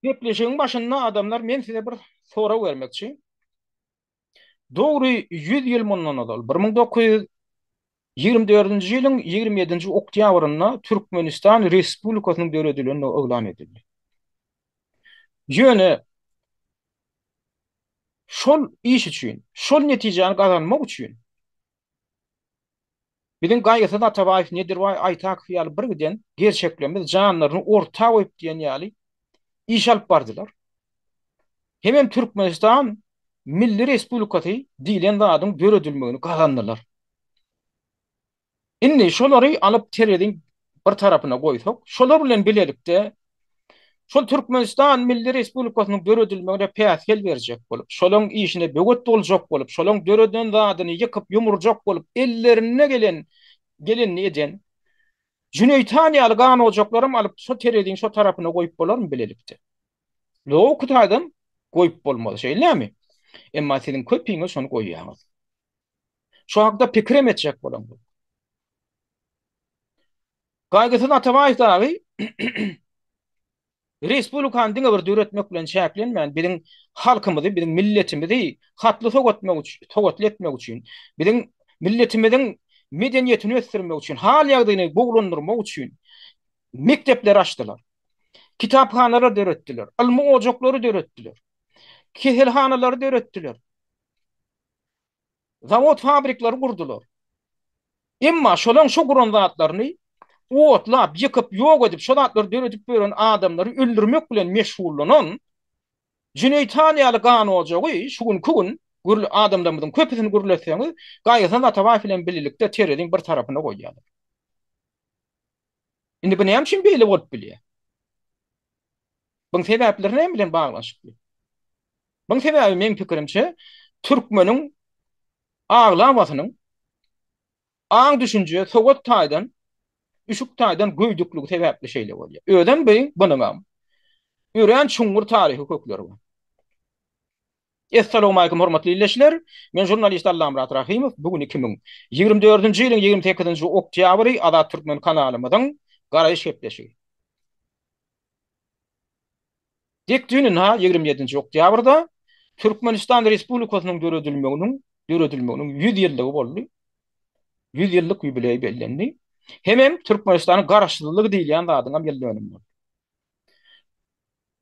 Gepleşigiň başynda adamlar men size bir sorag bermekçi. Dogry 100 ýyl mundan ozal, 1924-nji ýylyň 27-nji oktýabrynda Türkmenistan Respublikasynyň döredilendigi yglan edildi. Ýöne şol iş üçin, şol netijäni gazanmak üçin Biziň Gaýgysyz Atabaýew, Nedirbaý Aýtakow ýaly birgiden gerçeklerimiz janlaryny orta goýup diýen ýaly iş alyp bardylar. Hemem Türkmenistan Milli Respublikasy diýlen zadyň döredilmegini gazandylar. Indi şolary alyp tereziň bir tarapyna goýsak, şolar bilen bilelikde şol Türkmenistan Milli Respublikasynyň döredilmegine päsgel berjek bolup, şolaň işine böwet boljak bolup, şolaň döreden zadyny ýykyp ýumurjak bolup ellerinde gelen gelenini eden Jüneýit han ýaly gan ojaklaram alyp şo tereziň şo tarapyna goýup bolarmy bilelikde? Logiki taýdan goýup bolmaz, şeýlemi? Emma siziň köpiňiz şony goýýaňyz. Şu hakda pikirem etjek bolaňzok. Gaýgysyz Atabaýew dagy respublikany diňe bir döretmek bilen çäklenmän, biziň halkymyzy, biziň milletimizi hatly sowatmak üçin, sowatly etmek üçin, biziň milletimiziň medeniýetini ösdürmek üçin, hal-ýagdaýyny gowulandyrmak üçin mekdepler açdylar. Kitaphanalar döretdiler, ylmy ojaklary döretdiler. Keselhanalary döretdiler. Zawod-fabrikleri gurdular. Emma şolaň şo guran zatlaryny otlap, ýykyp, ýok edip, şo zatlary döredip ýören adamlary öldürmek bilen meşgullanan Jüneýit han ýaly gan ojagy şu günki gün gürl adamlarymyzyň köpüsini gürletseňiz, Gaýgysyz Atabaýew bilen bilelikde tereziň bir tarapyna goýýarlar. Indi bu näme üçin beýle bolup bilýär? Buň sebäpleri näme bilen baglanyşykly? Buň sebäbi meň pikirimçe türkmeniň aglabasynyň aň-düşünje, sowat taýdan, üşük taýdan göýdükligi sebäpli şeýle bolýar. Özem bi bunuňam örän çuňňur taryhy kökleri bar. Essalawmalikim hormatly ildeşler! Men žurnalist Allamyrat Rahymow. Bu gün 2024-nji ýylyň 28-nji oktýabry Azat Türkmen kanalymyzyň Garaýyş gepleşigi. Dek düýn ynha 27-nji oktýabrda Türkmenistan Respublikasynyň döredilmeginiň döredilmeginiň 100 ýyllygy boldy. 100 ýyllyk ýubileý bellendi. Hemem Türkmenistanyň Garaşsyzlygy diýilýän zadyňam ýyl dönümi boldy.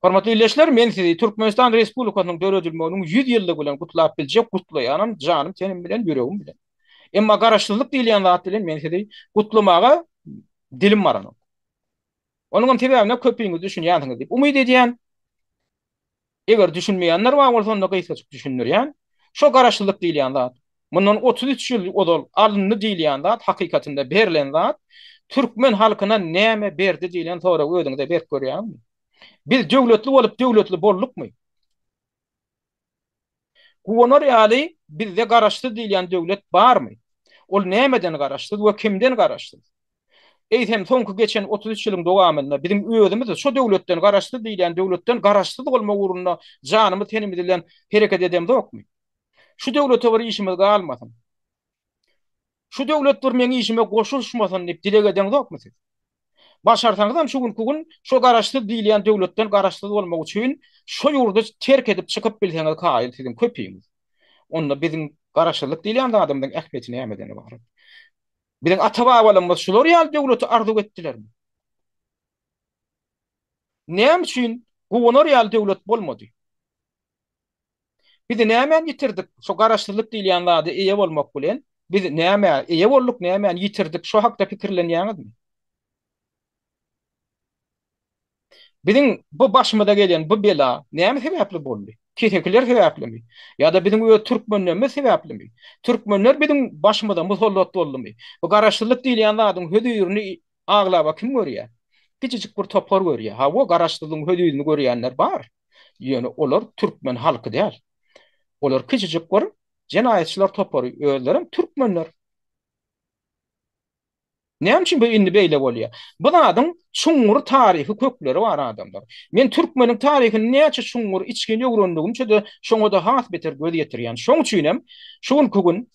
Hormatly ildeşler, men sizi Türkmenistan Respublikasynyň döredilmeginiň 100 ýyllygy bilen gutlap biljek, gutlaýanam janym, tenim bilen, ýüregim bilen. Emma Garaşsyzlyk diýilýän zat bilen men sizi gutlamaga dilim baranok. Onuňam sebäbine köpüňiz düşünýänsiňiz diýip umyt edýän. Eger düşünmeýänler bar bolsa onda gysgajyk düşündirýän. Şo garaşsyzlyk diýilýän zat, mundan 33 ýyl ozal alyndy diýilýän zat, hakykatynda berlen zat, türkmen halkyna näme berdi diýlen soragy özüňize berk görýäňizmi? Biz döwletli bolup döwletli boldukmy? Guwanar ýaly bizde garaşsyz diýilýän döwlet barmy? Ol nämeden garaşsyz we kimden garaşsyz? Eýsem soňky geçen 33 ýylyň dowamynda biziň özümiz şo döwletden garaşsyz diýilýän döwletden garaşsyz bolmak ugrunda janymyz tenimiz bilen hereket edemzokmy? Şu döwlete bir işimiz galmasyn. Şu döwlet bir meň işime goşulyşmasyn diýip dileg edeňzokmy siz? Başarsaňyzam şu günki gün şo garaşsyz diýilýän döwletden garaşsyz bolmak üçin şo ýurdy terk edip çykyp bilseňiz kaýyl siziň köpiňiz. Onda biziň garaşsyzlyk diýilýän zadymyzyň ähmiýeti nämeden ybarat? Biziň ata-babalarymyz şular ýaly döwleti arzuw etdilermi? Näme üçin guwanar ýaly döwlet bolmady? Biz nämäni ýitirdik? Şo garaşsyzlyk diýilýän zada eýe bolmak bilen, biz nämä eýe bolduk, nämäni ýitirdik, şo hakda pikirlenýäňizmi? Biziň bu başymyza gelen bu bela näme sebäpli boldy? Kesekiler sebäplimi? Ýa-da biziň öz türkmenlerimiz sebäplimi? Türkmenler biziň başymyza musallat boldumy? Bu garaşsyzlyk diýilýän zadyň hözirini aglaba kim görýär? Kiçijik bir topar görýär. Hawa, garaşsyzlygyň hözirini görýänler bar. Ýöne olar türkmen halky däl. Olar kiçijik bir jenaýatçylar topary, özlerem türkmenler. Näme üçin bu indi beýle bolýar? Bu zadyň çuňňur taryhy kökleri bar adamlar. Men türkmeniň taryhyny näçe çuňňur, içgin öwrendigimçe-de şoňa-da has beter göz ýetirýän. Şoň üçinem şu günki gün.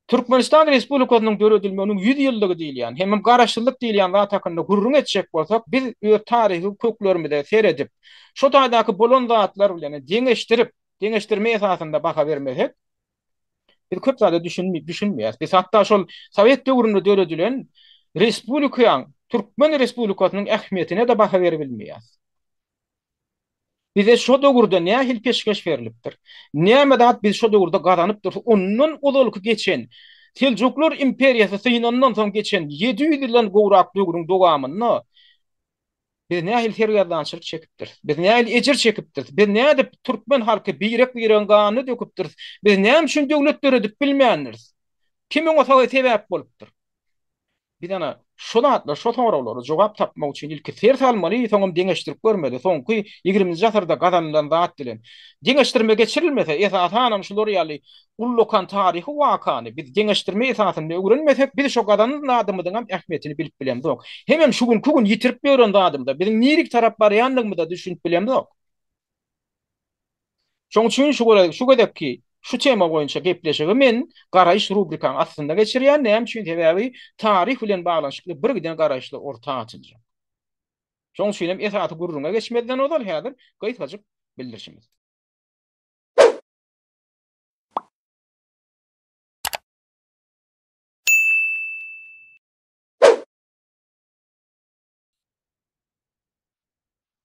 Türkmenistan Respublikasynyň döredilmeginiň 100 ýyllygy diýilýän hemem Garaşsyzlyk diýilýän zat hakynda gürrüň etjek bolsak, biz öz taryhy köklerimize seredip, şo taýdaky bolan zatlar bilen deňeşdirip, deňeşdirme esasynda baha bermesek, biz köp zada düşünmeýäris. Biz hatda şol sowet döwründe döredilen respublikaň, Türkmen Respublikasynyň ähmiýetine-de baha beribilmeýäris. Bize şo döwürde nähili peşgeş berlipdir? Näme zat biz şo döwürde gazanypdyrys? Ondan ozalky geçen Seljuklar imperiýasy synandan soň geçen 700 ýyldan gowrak döwrüň dowamynda biz nähili sergezdançylyk çekipdiris? Biz nähili ejir çekipdiris? Biz nädip türkmen halky birek-biregiň ganyny döküpdiris? Biz näme üçin döwlet döredip bilmändiris? Kim oňa sebäp bolupdyr? Biz ana, şo zatlar, şo soraglara jogap tapmak üçin ilki ser salmaly, soňam deňeşdirip görmeli. Soňky ýigriminji asyrda gazanylan zat bilen. Deňeşdirme geçirilmese, esasanam şular ýaly ullakan taryhy wakany biz deňeşdirme esasynda öwrenmesek, biz şo gazanan zadymyzyňam ähmiýetini bilip bilemzok. Hemem şu günki gün ýitirip ýören zadymyza, biziň nirik tarap barýandygymyza düşünip bilemzok. Şoň üçin şu şu gezekki şu tema boýunça gepleşigi men garaýyş rubrikaň astynda geçirýän. Näme üçin? Sebäbi taryh bilen baglanyşykly birgiden garaýyşlar orta atyljak. Şoň üçin hem esasy gürrüňe geçmezden ozal häzir gysgajyk bildirişimiz.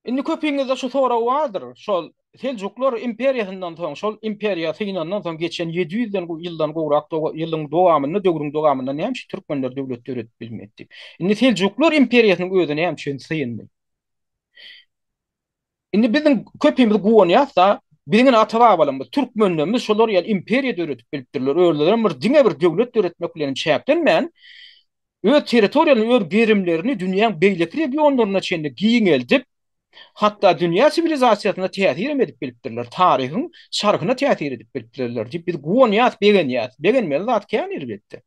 Indi köpiňizde şu sorag bardyr, şol Seljuklar imperiýasyndan soň, şol imperiýa synandan soň geçen 700-den ýyldan gowrak ýylyň dowamynda, döwrüň dowamynda näme üçin türkmenler döwlet döredip bilmedi diýip. Indi Seljuklar imperiýasynyň özi näme üçin syndy? Indi biziň köpimiz guwanýas-da, biziň ine ata-babalarymyz, türkmenlerimiz şolar ýaly imperiýa döredip bilipdirler. Özlerem bir diňe bir döwlet döretmek bilen çäklenmän, öz territoriýalaryny, öz gerimlerini dünýäň beýleki regionlaryna çenli giňeldip, hatda dünýä siwilizasiýasyna täsir hem edip bilipdirler, taryhyň çarhyna täsir edip bilipdirler diýip biz guwanýas, begenýäs. Begenmeli zat kän elbetde.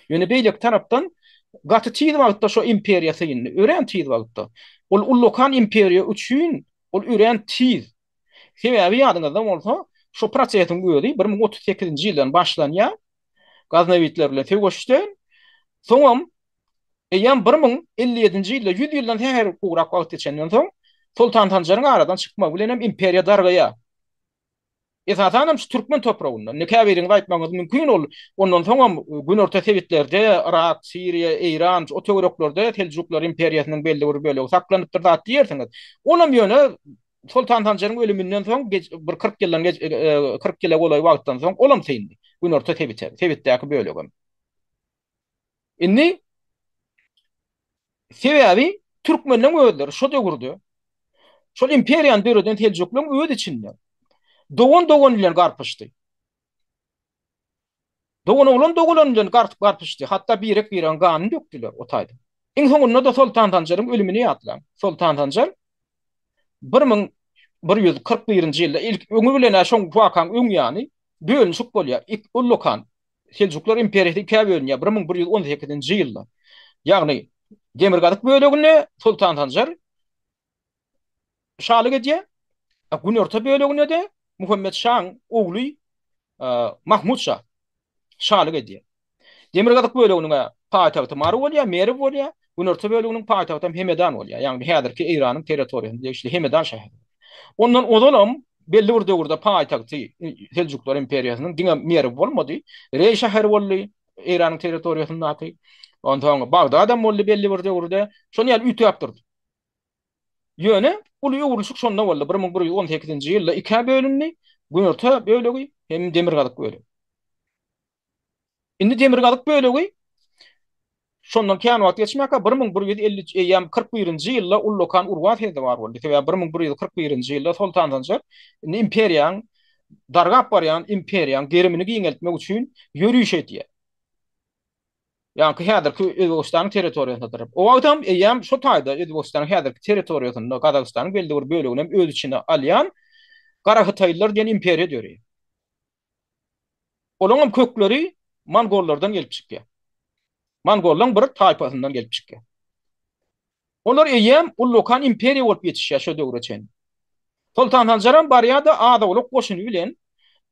Ýöne beýleki tarapdan gaty tiz wagtda şo imperiýa syndy, örän tiz wagtda. Ol ullakan imperiýa üçin ol örän tiz. Sebäbi ýadyňyzda bolsa, şo prosesiň özi 1038-nji ýyldan başlanýar. Gaznawitler bilen söweşden soňam eýýäm 1057-nji ýylda 100 ýyldan sähel gowrak wagt geçenden soň Soltan Sanjaryň aradan çykmagy bilen hem imperiýa dargaýar. Esasan hem şu türkmen topragynda. Indi käbiriňiz aýtmagyňyz mümkin ol ondan soňam günorta sebitlerde, Yrak, Siriýa, Eýran o töwereklerde Seljuklar imperiýasynyň belli bir bölegi saklanypdyr zat diýersiňiz. Olam ýöne Soltan Sanjaryň ölüminden soň bir 40 ýyldan 40 ýyla golaý wagtdan soň olam syndy. Günorta sebite, sebitdäki bölegem. Indi sebäbi türkmenleň özleri şo döwürde şol imperiýany döreden seljuklaryň öz içinde dogan-dogan bilen garpyşdy. Dogan oglan dogalan bilen garpyşdy. Hatda birek-biregiň ganyny dökdüler o taýda. Iň soňunda-da Soltan Sanjaryň ölümini ýatlaň. Soltan Sanjar 1141-nji ýylda ilk öňi bilen-ä şoň wakaň öň ýany bölünişik bolýar. Ullakan Seljuklar imperiýasy ikä bölünýär 1118-nji ýylda. Ýagny demirgazyk böleginde Soltan Sanjar şalyk edýär. Günorta böleginde-de Muhammet şaň ogly Mahmut şa şalyk edýär. Demirgazyk böleginiň paýtagty Mary bolýar, Merw bolýar. Günorta böleginiň paýtagty hem Hemedan bolýar. Ýagny häzirki Eýranyň territoriýasyna degişli Hemedan şäheri. Ondan ozalam belli bir döwürde paýtagty Seljuklar imperiýasynyň diňe Merw bolmady. Reý şäheri boldy Eýranyň territoriýasyndaky. Onsoň Bagdadam boldy belli bir döwürde. Şonuň ýaly üýtgäp durdy. Ýöne uly öwrülişik şonda boldy, 1118-nji ýylda ikä bölündi, günorta bölegi hem demirgazyk bölegi. Indi demirgazyk bölegi şondan kän wagt geçmäkä 1153 eýýäm 41-nji ýylda ullakan urga sezewar boldy. Sebäbi 1141-nji ýylda Soltan Sanjar indi imperiýaň dargap barýan imperiýaň gerimini giňeltmek üçin ýöriş edýär. Ýaňky häzirki Özbegistanyň territoriýasyndadyr. O wagtam eýýäm şo taýda Özbegistanyň häzirki territoriýasynda Gazagystanyň belli bir bölegini hem öz içine alýan Garahytaýlylar diýen imperiýa döreýär. Olaň hem kökleri mongollardan gelip çykýar. Mongollaň bir taýpasyndan gelip çykýar. Olar eýýäm ullakan imperiýa bolup ýetişýär şo döwre çenli. Soltan Sanjaram barýar-da az-owlak goşuny bilen.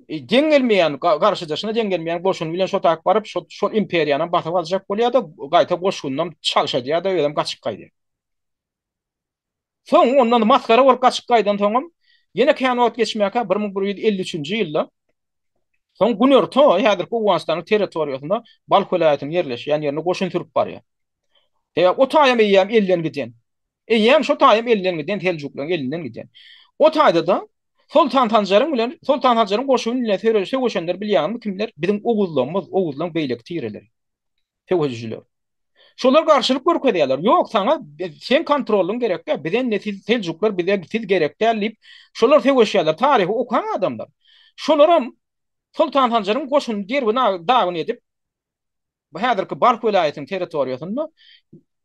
Deň gelmeýän, garşydaşyna deň gelmeýän goşuny bilen şo tak baryp, şo şol imperiýanam basyp aljak bolýar-da, gaýta goşgunynam çalşadýar-da, özem gaçyp gaýdýar. Soň ondan masgara bolup gaçyp gaýdansoňam, ýene kän wagt geçmäkä 1153-nji ýylda soň günorta, häzirki Owganystanyň territoriýasynda Balh welaýatynyň ýerleşýän ýerine goşun sürüp barýar. Sebäbi o taýam eýýäm elden giden. Eýýäm şo taýam elden giden, seljuklaryň elinden giden. O taýda-da Soltan Sanjaryň bilen Soltan Sanjaryň goşuny bilen söweşenler bilýäňizmi kimler? Biziň oguzlarymyz, oguzlaryň beýleki tireleri. Söweşijiler. Şolar garşylyk görkezýärler. Ýok, saňa seň kontrollyň gerek däl. Bize ne siz seljuklar bize siz gerek däl diýip, şolar söweşýärler. Taryhy okan adamlar. Şolaram Soltan Sanjaryň goşunyny derbi dagyn edip, bu häzirki Balh welaýatynyň territoriýasynda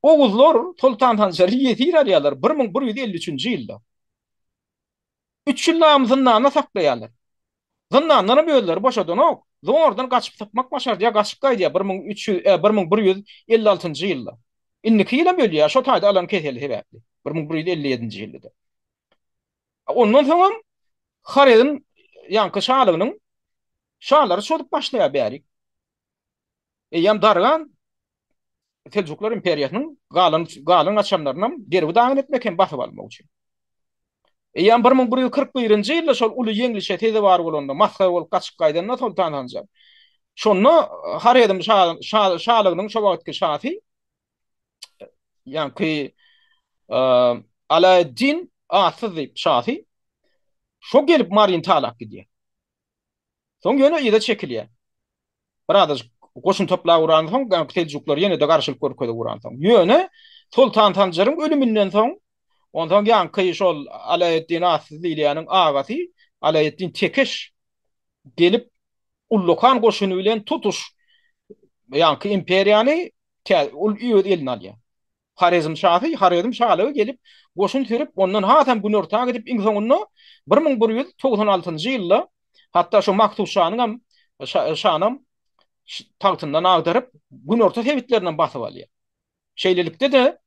Oguzlar Soltan Sanjary ýesir alýarlar 1153-nji ýylda. Üç ýyl dagam zyndanda saklaýarlar. Zyndandanam özleri boşadanok. Zordan gaçyp sypmak başardýar, gaçyp gaýdýar 1300, 1156-njy ýylda. Indiki ýylam ölýär, şo taýda alan keseli sebäpli. 1157-nji ýylda-da. Ondan soňam Horezm ýaňky şalygynyň şalary çozup başlaýar bärik. Eýýäm dargan Seljuklar imperiýasynyň galan galan gaçanlarynam derbi-dagyn etmek hem basyp almak üçin. Eýýäm 1141-nji ýylda şol uly ýeňlişe sezewar bolanda, masgara bolup gaçyp gaýdanda Soltan Sanjar. Şonda Horezm şa şalygynyň şo wagtky şasy ýaňky Alaeddin Atsyz diýip şasy şo gelip Maryny talap gidýär. Soň ýöne yza çekilýär. Bir azajyk goşun toplap uransoň, seljuklar ýene-de garşylyk görkezip uransoň. Ýöne Soltan Sanjaryň ölüminden soň, onsoň ýaňky şol Alaeddin Atsyz diýilýäniň agasy Alaeddin Tekeş gelip ullakan goşuny bilen tutuş ýaňky imperiýany ol öz eline alýar. Horezm şasy Horezm şalygy gelip, goşun sürüp, ondan hasam günorta gidip, iň soňunda 1196-njy ýylda hatda şo Maksut şanyňam şanam tagtyndan agdaryp, günorta sebitlerinem basyp alýar. Şeýlelikde-de,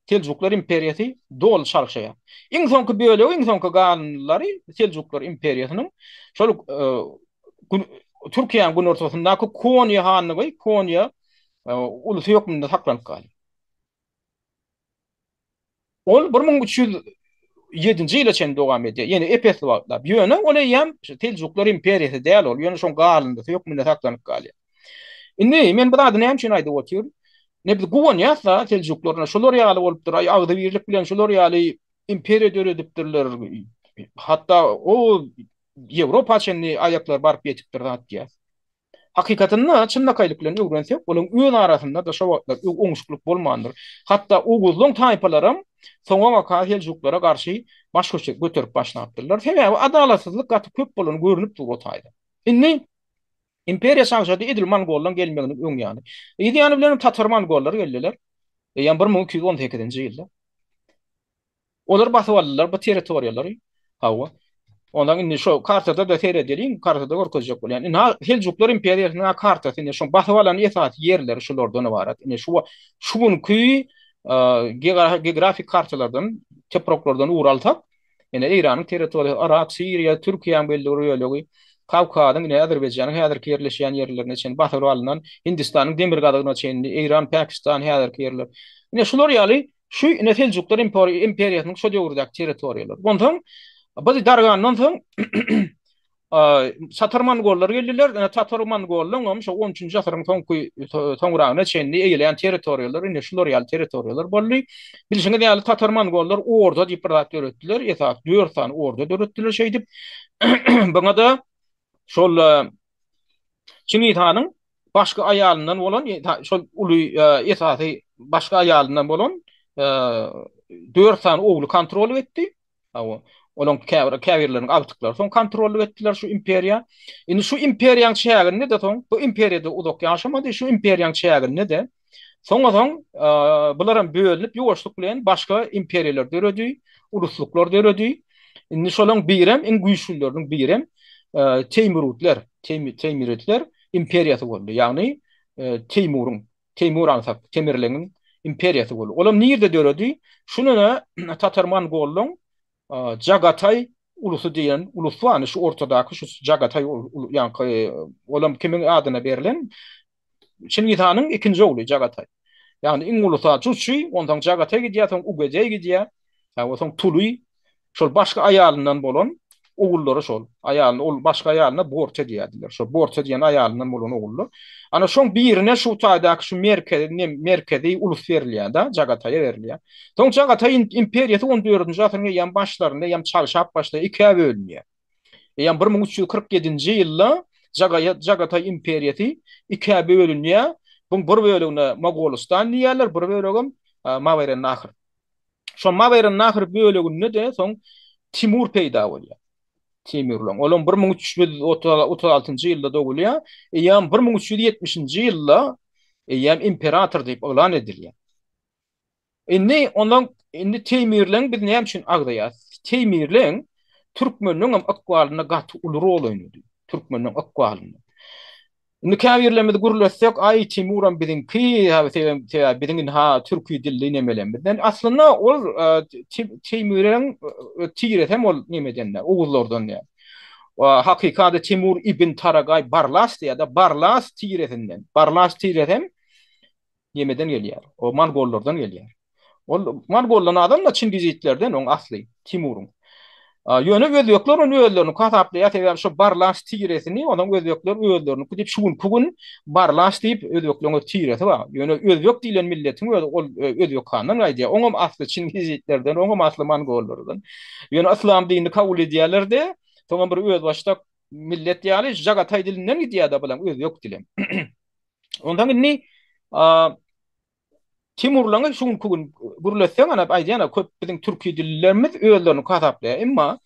Seljuklar imperiýasy doly çalşaýar. Iň soňky bölegi, iň soňky galyndylary Seljuklar imperiýasynyň şol Türkiýäniň günortasyndaky Konýa hanlygy, Konýa ulusy hökmünde saklanyp galýar. Ol 1307-nji ýyla çenli dowam edýär. Ýene ep-esli wagtlap. Ýöne ol eýýäm Seljuklar imperiýasy däl ol. Ýöne şoň galyndysy hökmünde saklanyp galýar. Indi men bu zady näme üçin aýdyp otyryn? Ne biz guwanýas-da Seljuklaryna şular ýaly bolupdyr, aý agzybirlik bilen şular ýaly imperiýa döredipdirler. Hatda o Ýewropa çenli aýaklary baryp ýetipdir zat diýýäs. Hakykatynda, çynlakaýlyk bilen öwrensek, olaryň öz arasynda-da şo wagtlar oňşuklyk bolmandyr. Hatda oguzlaň taýpalaram soňabaka seljuklara garşy baş göterip başlapdyrlar. Sebäbi adalatsyzlyk gaty köp bolany görnüp dur o taýda. Indi imperiýa çagşady edil mongollaň gelmeginiň öň ýany. Yz ýany bilenem tatar-mongollar geldiler. Eýýäm 1218-nji ýylda. Olar basyp aldylar bu territoriýalary. Hawa. Ondan indi şu kartada-da seredeliň, kartada görkezjek bolýan. Indi Seljuklar imperiýasynyň kartasy indi şu basyp alan esasy ýerleri şulardan ybarat. Indi şu şu günki geografik kartalardan, topraklardan ugur alsak, indi Eýranyň territoriýasy, Yrak, Siriýa, Türkiýäniň belli bir bölegi, Kawkazyň, indi Azerbaýjanyň häzirki ýerleşýän ýerlerine çenli basyp alnan, Hindistanyň demirgazygyna çenli, Eýran, Pakistan häzirki ýerler. Indi şular ýaly Şu ine Seljuklar imperiýasynyň şo döwürdäki territoriýalary. Onsoň bu dargandan soň tatar mongollar geldiler. Ine tatar mongollaryň hem şo 13-nji asyryň soňky soňragyna çenli eýeleýän territoriýalary ine şular ýaly territoriýalar boldy. Bilşiňiz ýaly tatar mongollar orda diýip bir zat döretdiler. Esas 4 sany orda döretdiler şeýdip. Buňa-da şol Çingiz hanyň başky aýalyndan bolan, şol uly esasy başky aýalyndan bolan 4 sany ogly kontrol etdi. Hawa, olaryň käbir käbirleriniň agtyklary soň kontrollyk etdiler şu imperiýa. Indi şu imperiýanyň çäginde-de soň, bu imperiýada uzak ýaşamady, şu imperiýanyň çäginde-de soňa soň bularam bölünip ýuwaşlyk bilen başga imperiýalar döredi, uluslyklar döredi. Indi şolaryň birem, iň güýçlüleriniň birem Teýmurutlar, Teýmiritler imperiýasy boldy. Ýagny Teýmuryň, Teýmur agsak, Temirleňiň imperiýasy boldy. Olam nirde döredi? Şunana tatar-mongollaryň Jagataý. ulusy diýen ulus bar, şu ortadaky şu Jagataý ýaňky olam kimiň adyna berlen? Çingiz hanyň ikinji ogly Jagataý. Ýagny iň ulusy Juçy, onsoň Jagataý gidýär, soň Ugedeý gidýär. Soň Tuly, şol başga aýalyndan bolan ogullary şol. Aýalyny ol başga aýalyna Borte diýýärdiler. Şol Borte diýen aýalyndan bolan ogullar. Ana şoň birine şu taýdaky şu merkezi merkezi ulus berilýär-de, Jagataýa berilýär. Soň Jagataý imperiýasy on dördünji asyryň eýýäm başlarynda eýýäm çagşap başlaýar, ikä bölünýär. Eýýäm 1347-nji ýylda Jagaýa Jagataý imperiýasy ikä bölünýär. Buň bir bölegine Mogolystan diýýärler, bir bölegem Mawerennahr. Şo Mawerennahr böleginde-de soň Timur peýda bolýar. Teýmurlaň. Olam 1336-njy ýylda dogulýar. Eýýäm 1370-nji ýylda eýýäm imperator diýip yglan edilýär. Indi ondan indi Teýmirleň biz näme üçin agzaýas? Teýmirleň türkmenleň hem ykbalynda gaty uly rol oýnady. Türkmenleň ykbalynda. Indi käbirlerimiz gürletsek, aý Timuram biziňki, sebäbi biziň indi ha türki dilli nemelemizden. Aslynda ol Teýmiriň tiresi hem ol nemeden däl, oguzlardan däl. Hakyky ady Timur ibn Taragaý Barlas diýýär-de, Barlas tiresinden. Barlas tiresi hem Nemeden gelýär? O mongollardan gelýär. Ol mongoldan adam-da çingizitlerden oň asly, Timuryň. Ýöne özbekler ony özleriniňki hasaplaýar, sebäbi şo Barlas tiresini onuň özbekler özleriniňki diýip şu günki gün Barlas diýip özbekleriň öz tiresi bar. Ýöne özbek diýlen milletiň özi ol özbek handan gaýdýar. Oňam asly çingizitlerden, oňam asly mongollardan. Ýöne yslam dinini kabul edýärler-de, soňam bir özbaşdak millet ýaly jagataý dilinden gidýär-de bulaň özbek dilem. Ondan indi Timurlaňy şu günki gün gürletseň ana aýdýan köp biziň türki dillilerimiz özlerini hasaplaýar. Emma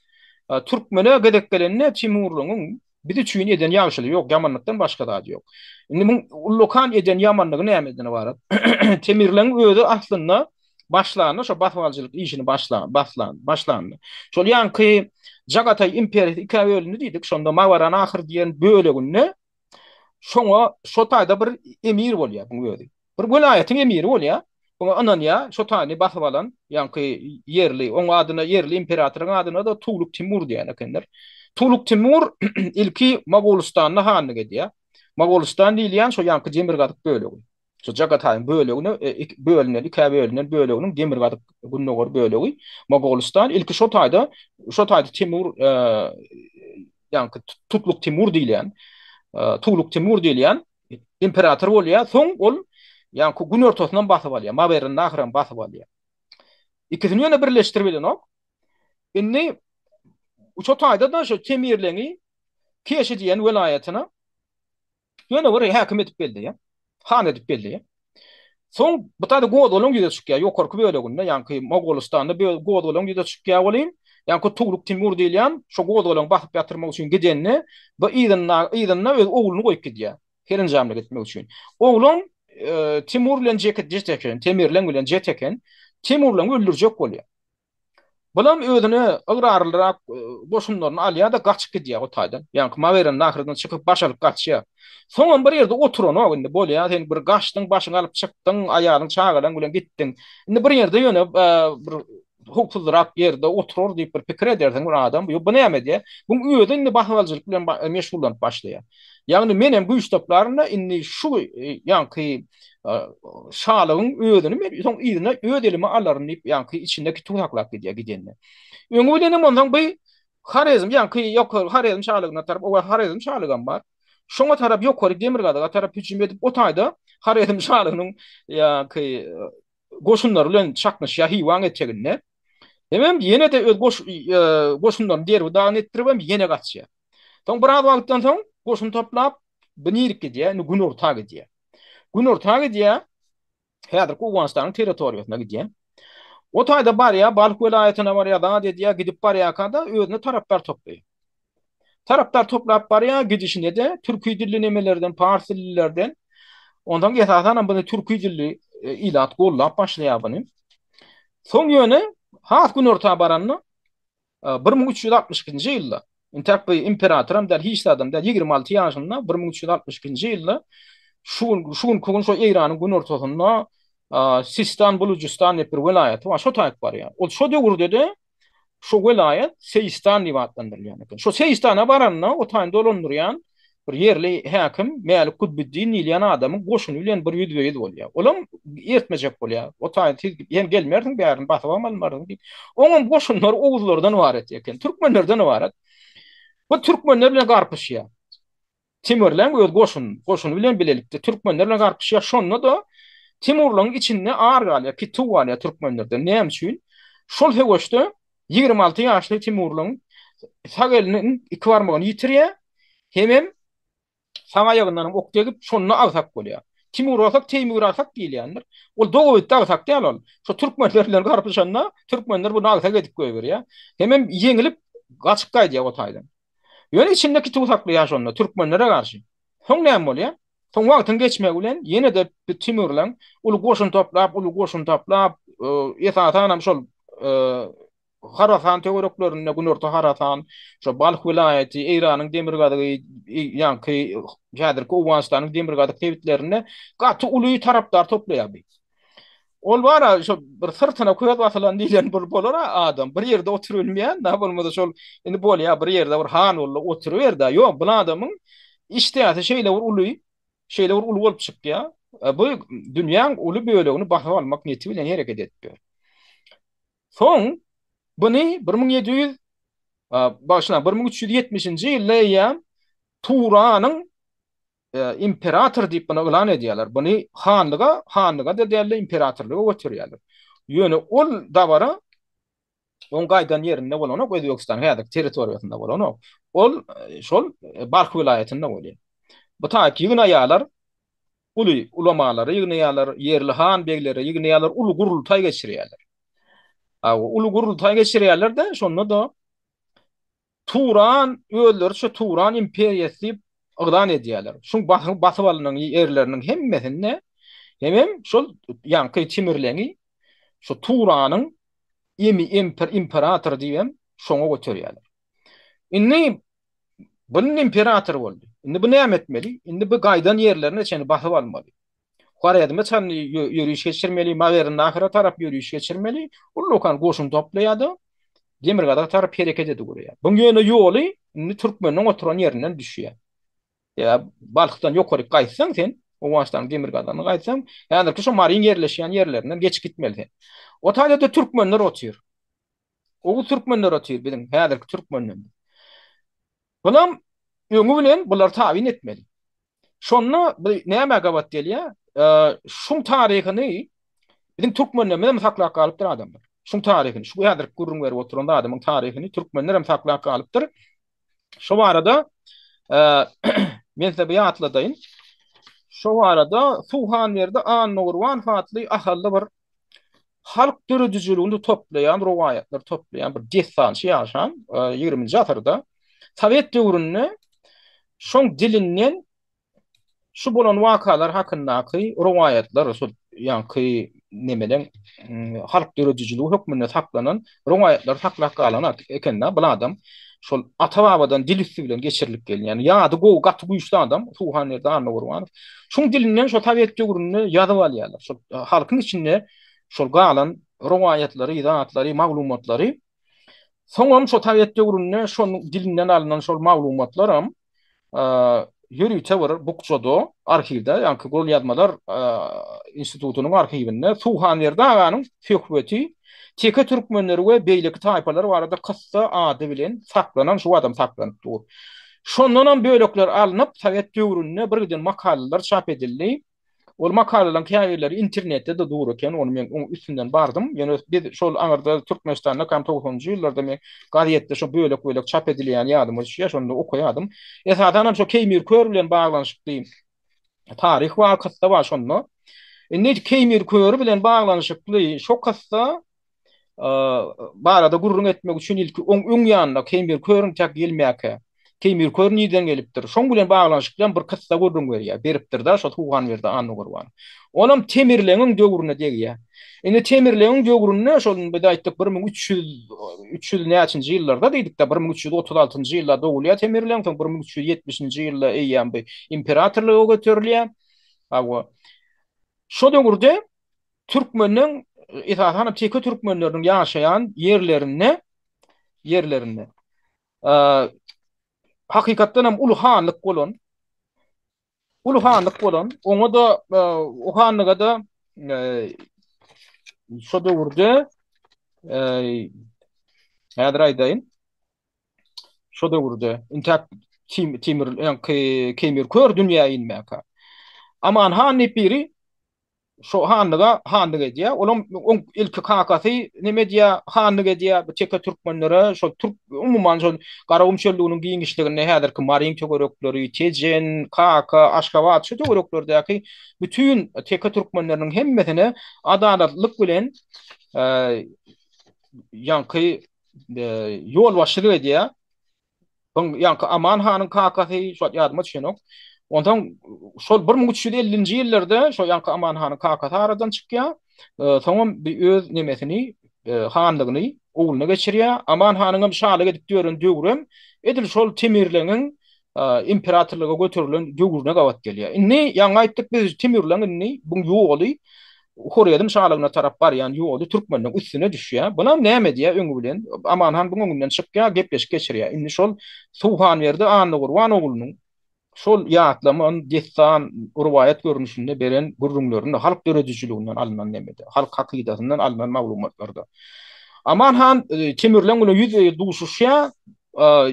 türkmene gezek gelende Timurlaňyň biz üçin eden ýagşylygy ýok, ýamanlykdan başga zady ýok. Indi muň ullakan eden ýamanlygy nämeden ybarat? Temirleň özi aslynda başlanda şo basybalyjylyk işini başlan, baslan, başlandy. Şol ýaňky Jagataý imperiýasy ikä bölündi diýdik. Şonda Mawaranahr diýen böleginde Şoňa şo taýda bir emir bolýar buň özi. Bir welaýatyň emiri bolýar. Oňa ynanýar, şo taýyny basyp alan, ýaňky ýerli, oň adyna ýerli imperatoryň adyna-da Tugluk Timur diýen ekenler. Tugluk Timur ilki Mogolystanda hanlyk edýär. Mogolystan diýilýän şo ýaňky demirgazyk bölegi. Şu Jagataýyň bölegine bölünen, ikä bölünen böleginiň demirgazyk gündogar bölegi Mogolystan. Ilki şo taýda, şo taýda Timur ýaňky Tutluk Timur diýilýän, Tugluk Timur diýilýän imperator bolýar. Soň ol ýaňky günortasynam basyp alýar, Mawerennahram basyp alýar. Ikisini ýöne birleşdirip bilenok. Indi şo taýda-da şo Temirleňi Keşi diýen welaýatyna Ýöne bir häkim edip belleýär. Han edip belleýär. Soň bu taýda gozgalaň ýüze çykýar. Ýokarky böleginde, ýaňky Mogolystanda gozgalaň ýüze çykýar welin, ýaňky Tugluk Timur diýilýän şo gozgalaňy basyp ýatyrmak üçin gidende, bu yzynda, yzynda öz ogluny goýup gidýär. Serenjamlyk etmek üçin. Oglan Timur bilen jet eken, Temirleň bilen jet eken. Timurlaňy öldürjek bolýar. Bulam özüne ygrarlyrak goşunlaryny alýar-da gaçyp gidýär o taýdan. Ýaňky Mawerennahrdan çykyp baş alyp gaçýar. Soňam bir ýerde oturanok indi bolýar sen bir gaçdyň başyňy alyp çykdyň aýalyň çagalaň bilen gitdiň. Indi bir ýerde ýöne bir howpsuzrak ýerde oturar diýip bir pikir edersiň bir adam. Ýok bu näme edýär? Buň özi indi basybalyjylyk bilen meşgullanyp başlaýar. Ýagny menem güýç toplaryn-da indi şu ýaňky şalygyň özüni men soň yzyna öz elime alaryn diýip, ýaňky içinde kituw saklap gidýär gidende. Öňi bilenem onsoň bu Horezm, ýaňky ýokary Horezm şalygyna tarap, o Horezm şalygam bar. Şoňa tarap ýokary demirgazyga tarap hüjüm edip, o taýda Horezm şalygynyň ýaňky goşunlary bilen çaknyşýar Hywaň eteginde. Hemem ýene-de öz goş goşunlaryny derbi-dagyn etdiribem ýene gaçýar. Soň biraz wagtdan soň goşun toplap, bu nirik gidýär? Indi günorta gidýär. Günorta gidýär. Häzirki Owganystanyň territoriýasyna gidýär. O taýda barýar, Balh welaýatyna barýar, zat edýär, gidip barýarka-da özüne tarapdar toplaýar. Tarapdar toplap barýar, gidişine-de türki dilli nemelerden, pars dillilerden. Onsoň esasanam buny türki dilli e, ilat gollap başlaýar buny. Soň ýöne has günorta baranda 1362-nji ýylda, intäk bu imperatoram däl, hiç zadam däl, 26 ýaşynda 1362-nji ýylda şu gün şu günki gün şo Eýranyň günortasynda Sistan, Bulujystan diýip bir welaýaty bar, şo taýyp barýar. Ol şo döwürde-de. Şo welaýat Seýistan diýip atlandyrylýan eken. Şo Seýistana baranda o taýyny dolandyrýan bir ýerli häkim Mälik Kutbuddin diýilýän adamyň goşuny bilen bir ýüzbe-ýüz bolýar. Olam ertmejek bolýar. O taýy siz hem gelmersiň, bärini basybam almarsyň diýip. Oňam goşunlary oguzlardan ybarat eken. Türkmenlerden ybarat. Bu türkmenler bilen garpyşýar. Timurlaň öz goşun, goşuny bilen bilelikde türkmenler bilen garpyşýar. Şonda-da Timurlaň içinde ar galýar, pituw galýar türkmenlerden. Näme üçin? Şol söweşde 26 ýaşly Timurlaň sag eliniň iki barmagyny ýitirýär, hemem sag aýagyndan hem ok degip, şonda agsak bolýar. Timur agsak, Teýmir agsak diýilýändir. Ol dogabitdi agsak däl ol. Şo türkmenler bilen garpyşanda türkmenler buny agsak edip goýberýär. Hemem ýeňilip gaçyp gaýdýar o taýdan. Ýöne içinde kituw saklaýar şonda türkmenlere garşy. Soň näme bolýar? Soň wagtyň geçmegi bilen ýene-de Timurlaň uly goşun toplap, uly goşun toplap, esasanam şol Harasan töwereklerinde, Günorta Harasan, şo Balh welaýaty, Eýranyň demirgazygy, ýaňky häzirki Owganystanyň demirgazyk sebitlerinde gaty uly tarapdar toplaýar bi. Ol bar-a, şo bir syrtyna köz basylan diýlen bir bolar-a adam. Bir ýerde oturybilmeýän, da bolmasa şol indi bolýar bir ýerde bir han boldy oturyber-dä. Ýok, bu adamyň işdäsi şeýle bir uly, şeýle bir uly bolup çykýar. Bu dünýäň uly bölegini basyp almak niýeti bilen hereket edip ýör. Soň buny 1700 bagyşlaň, 1370-nji ýylda eýýäm Turanyň imperator diýip buny yglan edýärler. Buny hanlyga, hanlyga-da däl-de imperatorlyga göterýärler. Ýöne ol dabara oň gaýdan ýerinde bolanok, Özbegistanyň häzirki territoriýasynda bolanok. Ol şol Balh welaýatynda bolýar. Bu taýyk ýygnaýarlar, uly ulamalary ýygnaýarlar, ýerli han-begleri ýygnaýarlar, uly gurultaý geçirýärler. Uly gurultaý geçirýärler-de, şonda-da Turan, özleriçe Turan imperiýasy diýip yglan edýärler. Şuň basyp alynan ýerleriniň hemmesinde hemem şol ýaňky Timirleňi şu Turanyň emi emper imperatory diýibem şoňa göterýärler. Indi bu imperator boldy. Indi bu näme etmeli? Indi bu gaýdan ýerlerine çenli basyp almaly. Horezme çenli ýöriş geçirmeli, Mawernahyra tarap ýöriş geçirmeli. Ullakan goşun toplaýar-da, demirgazyga tarap hereket edip ugraýar. Buň ýöne ýoly indi türkmeniň oturan ýerinden düşýär. Ýa Balhdan ýokaryk gaýtsaň sen, Owganystanyň demirgazygyna gaýtsaň, häzirki şo Maryň ýerleşýän ýerlerinden geçip gitmeli sen. O taýda-da türkmenler otyr. Oguz türkmenler otyr biziň häzirki türkmenlerimiz. Bulam öňi bilen bulary tabyn etmeli. Şonda bu nämä gabat gelýär? Şuň taryhyny biziň türkmenlerimiz hem saklap galypdyr adamlar. Şuň taryhyny, şu häzirki gürrüň berip oturan zadymyň taryhyny türkmenler hem saklap galypdyr. Şu barada men size bir ýatladaýyn. Şu barada Suhanberdi Annagurbanow atly Ahally bir halk döredijiligini toplaýan, rowaýatlary toplaýan bir dessançy ýaşan 20-nji asyrda sowet döwründe şoň dilinden şu bolan wakalar hakyndaky rowaýatlar, şol ýaňky nemeleň halk döredijiligi hökmünde saklanan rowaýatlary saklap galan eken-de bu adam. Şol ata-babadan dil üsti bilen geçirilip gelinýän, ýady gowy, gaty güýçli adam Suhanberdi Annagurbanow. Şoň dilinden şo sowet döwründe ýazyp alýarlar. Şol halkyň içinde şol galan rowaýatlary, zatlary, maglumatlary. Soňam şo sowet döwründe şonuň dilinden alnan şol maglumatlaram ýörite bir bukjada, arhiwde, ýaňky golýazmalar institutynyň arhiwinde Suhanberdi aganyň söhbeti teke türkmenleri we beýleki taýpalar barada kyssa ady bilen saklanan, şu adam saklanyp dur. Şondanam bölekler alnyp, sowet döwründe birgiden makalalar çap edildi. Ol makalalaryň käbirleri internetde-de dur eken, ony men oň üstünden bardym. Ýöne biz şol aňyrda Türkmenistanda kam togsanynjy ýyllarda men gazetde şo bölek-bölek çap edilýäni ýadyma düşýär, şonda okaýardym. Esasanam şo Keýmir kör bilen baglanyşykly taryh bar, kyssa bar şonda. Indi Keýmir köri bilen baglanyşykly şo kyssa barada gürrüň etmek üçin ilki oň öň ýanyna Keýmir körüň täk gelmäkä, Keýmir kör nirden gelipdir? Şoň bilen baglanyşykly bir kyssa gürrüň berýär, beripdir-de şo Suhanberdi Annagurban. Olam Temirleňiň döwrüne degýär. Indi Temirleňiň döwründe şol biz aýtdyk 1300 300 näçinji ýyllarda diýdik-de, 1336-njy ýylda dogulýar Temirleň, soň 1370-nji ýylda eýýäm bu imperatorlyga göterilýär. Hawa. Şo döwürde Türkmeniň, esasanam teke türkmenleriniň ýaşaýan ýerlerinde. ýerlerinde hakykatdan hem uly hanlyk bolan uly hanlyk bolan, oňa-da o hanlyga-da şo döwürde häzir aýdaýyn. Şo döwürde intäk Timur, ýaňky Keýmir kör dünýä inmäkä. Aman han diýip biri şo hanlyga hanlyk edýär. Olam oň ilki kakasy neme edýär, hanlyk edýär. Bu teke türkmenlere şol türk umuman şol Garagum çöllüginiň giňişliginde häzirki Maryň töwerekleri, Tejen, Kaka, Aşgabat şu töwereklerdäki bütin teke türkmenleriniň hemmesine adalatlylyk bilen ýaňky ýolbaşçylyk edýär. Soň ýaňky Aman hanyň kakasy, şu wagt ýadyma düşenok. Onsoň şol 1350-nji ýyllarda şo ýaňky Aman hanyň kakasy aradan çykýar. Soňam bir öz nemesini, hanlygyny ogluna geçirýär. Aman hanyň hem şalyk edip ýören döwrem edil şol Temirleňiň imperatorlyga göterilen döwrüne gabat gelýär. Indi ýaňy aýtdyk biz Temirleň indi buň ýoly Horezm şalygyna tarap barýan ýoly türkmenleň üstüne düşýär. Bulam näme edýär öňi bilen? Aman han buň öňünden çykýar, gepleşik geçirýär. Indi şol Suhanberdi Annagurban oglunyň şol ýatlaman, dessan, rowaýat görnüşinde beren gürrüňlerinde, halk döredijiliginden alnan nemede, halk hakydasyndan alnan maglumatlarda. Aman han Temirleň bilen ýüzbe-ýüz duşuşýar.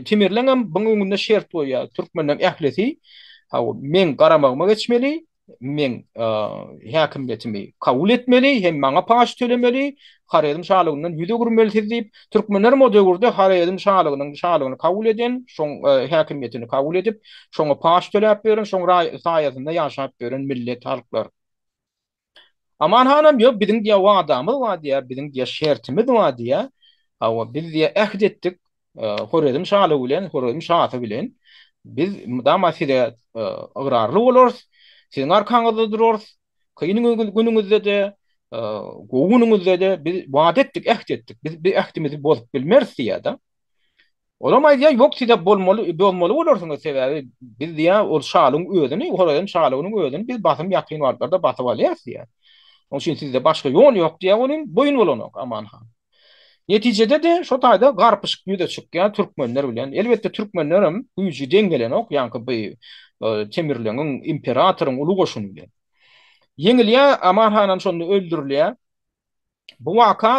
Temirleňem buň öňünde şert goýýar. Türkmenleň ählisi, hawa, meň garamagyma geçmeli, meň häkimiýetimi kabul etmeli hem maňa paç tölemeli, Horezm şalygyndan ýüz öwürmelisiz diýip, türkmenlerem o döwürde Horezm şalygynyň şalygyny kabul eden, şoň häkimiýetini kabul edip, şoňa paç töläp ýören, şoň saýasynda ýaşap ýören millet, halklar. Aman hanam ýok, biziň diýýär wadamyz bar diýýär, biziň diýýär şertimiz bar diýýär. Hawa, biz diýýär ähit etdik Horezm şalygy bilen, Horezm şasy bilen. Biz mydama size ygrarly bolarys, siziň arkaňyzda durarys. Kyn günüňizde-de, gowy günüňizde-de biz wada etdik, ähit etdik. Biz bu ähtimizi bozup bilmeris diýýär-de. Olam aýdýar, ýok size bolmaly, bozmaly bolarsyňyz, sebäbi biz diýýär, ol şalygyň özüni, Horezm şalygynyň özüni biz basym ýakyn wagtlarda basyp alýarys diýýär. Onuň üçin sizde başga ýol ýok diýýär, onuň boýun bolanok Aman han. Netijede-de şo taýda garpyşyk ýüze çykýar türkmenler bilen. Elbetde türkmenlerem güýji deň gelenok, ýaňky bu Temirleňiň, imperatoryň uly goşuny bilen. Ýeňilýär, Aman hanam şonda öldürilýär. Bu waka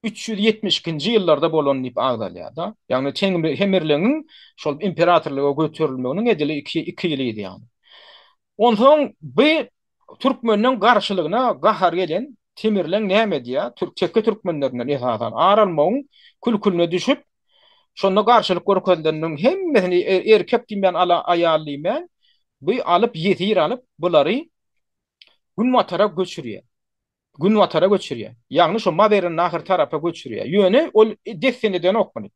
1372-nji ýyllarda bolan diýip agzalýar-da. Ýagny Temirleňiň şol imperatorlyga göterilmeginiň edil iki ýyl yzy ýaly. Onsoň bu türkmeniň garşylygyna gahary gelen Temirleň näme edýär? Türk teke türkmenlerinden esasan ar almagyň kül-külüne düşüp, şonda garşylyk görkezilenleriň hemmesini erkek diýmän, aýal diýmän, bu alyp ýesir alyp, bulary günbatara göçürýär. Günbatara göçürýär. Ýagny şo Mawerennahr tarapa göçürýär. Ýöne ol dessine edenok muny.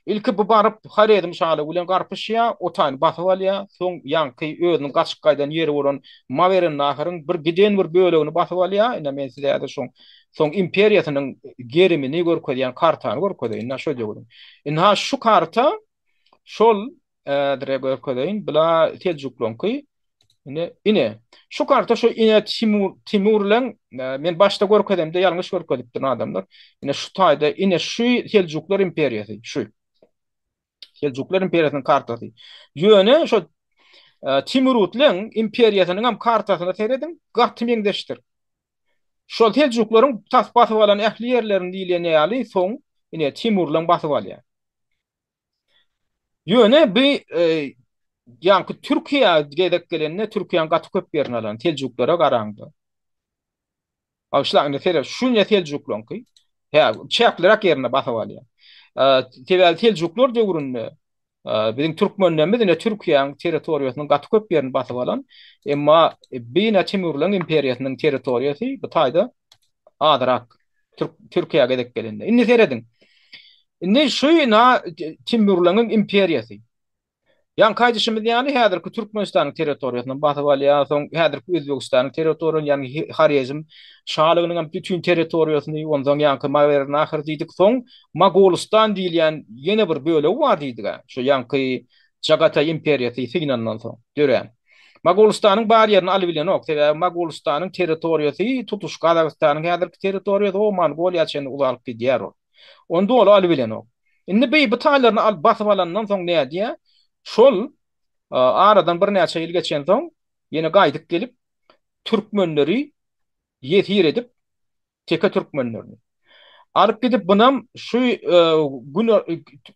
Ilki bu baryp Horezm şalygy bilen garpyşýar, o taýyny basyp alýar. Soň ýaňky özüniň gaçyp gaýdan ýeri bolan Mawerennahyryň bir giden bir bölegini basyp alýar. Ine men size häzir şoň soň imperiýasynyň gerimini görkezýän kartany görkezeýin. Ine şo döwrüň. Ynha şu karta şol Häzir görkezeýin. Bula Seljuklaňky. Ine, ine. Şu karta şu ine Timur Timurlaň e, men başda görkezemde ýalňyş görkezipdim adamlar. Ine şu taýda ine şu Seljuklar imperiýasy, şu. Seljuklar imperiýasynyň kartasy. Ýöne şu e, Timurutlaň imperiýasynyň hem kartasyna serediň, gaty meňzeşdir. Şol Seljuklaryň tas basyp alan ähli ýerlerini diýilýän ýaly soň ine Timurlaň basyp alýar. Ýöne bu ýaňky Türkiýä gezek gelende Türkiýäň gaty köp ýerini alan Seljuklara garaňda. Bagyşlaň indi seret, şu ne Seljuklaňky? Hä, çäkliräk ýerine basyp alýar. Sebäbi Seljuklar döwründe biziň türkmenlerimiz ine Türkiýäň territoriýasynyň gaty köp ýerini basyp alan. Emma bi ine Timurlaň imperiýasynyň territoriýasy bu taýda azrak. Türkiýä gezek gelende. Indi serediň. Indi şu na Timurlaňyň imperiýasy. Ýaňky aýdyşymyz ýaly häzirki Türkmenistanyň territoriýasyny basyp alýar, soň häzirki Özbegistanyň territoriýasyny, ýagny Horezm şalygynyň hem bütin territoriýasyny, onsoň ýaňky Mawerennahr diýdik, soň Mogolystan diýilýän ýene bir bölegi bar diýdik-ä. Şu ýaňky Jagataý imperiýasy synandan soň dörän. Mogolystanyň bar ýerini alybilenok, sebäbi Mogolystanyň territoriýasy tutuş Gazagystanyň häzirki territoriýasy o Mongoliýa çenli uzalyp gidýär ol. Ony doly alybilenok. Indi bi bu taýlaryny alyp basyp alandan soň nädýär? Şol aradan birnäçe ýyl geçensoň ýene gaýdyp gelip türkmenleri ýesir edip teke türkmenlerini alyp gidip bunam şu gün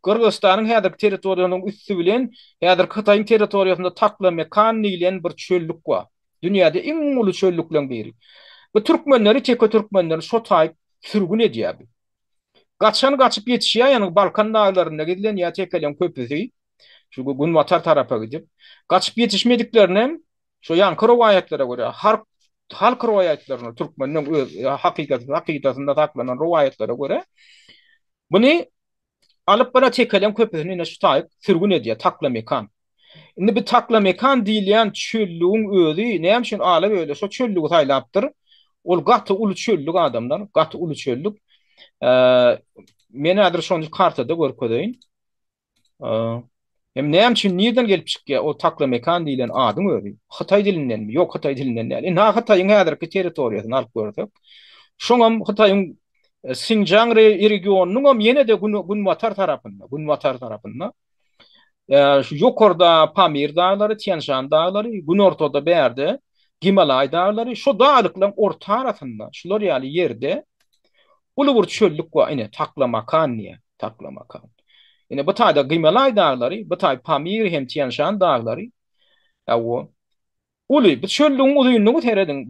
Gyrgyzystanyň häzirki territoriýasynyň üsti bilen häzirki Hytaýyň territoriýasynda Taklamekan diýlen bir çöllük bar. Dünýäde iň uly çöllükleň biri. Bu türkmenleri teke türkmenlerini şo taýyp sürgün edýär bu. Gaçan gaçyp ýetişýär ýagny Balkan daglarynda gizlenýär tekeleň köpüsi. Şu günbatar tarapa gidip. Gaçyp ýetişmediklerinem Şo ýaňky rowaýatlara görä, halk halk rowaýatlaryna, türkmeniň öz hakykaty hakydasynda saklanan rowaýatlara görä, muny alyp bara tekeleň köpüsini ine şu taýyk sürgün edýär, Taklamekan. Indi bu Taklamekan diýilýän çöllügiň özi näme üçin ala böle şo çöllügi saýlapdyr? Ol gaty uly çöllük adamlar, gaty uly çöllük. Men häzir şony kartada görkezeýin. Hem näme üçin nirden gelip çykýar o Taklamekan diýlen adyň özi? Hytaý dilindenmi? Ýok, hytaý dilinden däl. Ynha Hytaýyň häzirki territoriýasyny alyp görsek, şoňam Hytaýyň e, Sinjaň regionynyňam ýene-de günbatar tarapynda, günbatar tarapynda e, şu ýokarda Pamir daglary, Tianşan daglary, günortada bärde Gimalaý daglary, şu daglyklaryň orta arasynda, şular ýaly ýerde Uly bir çöllük bar, ine, Taklamakan diýýär, Taklamakan. Ine, bu taýda Gimalaý daglary, bu taý Pamir hem Tianşan daglary. Hawa. Uly, bu çöllügiň uzynlygy serediň,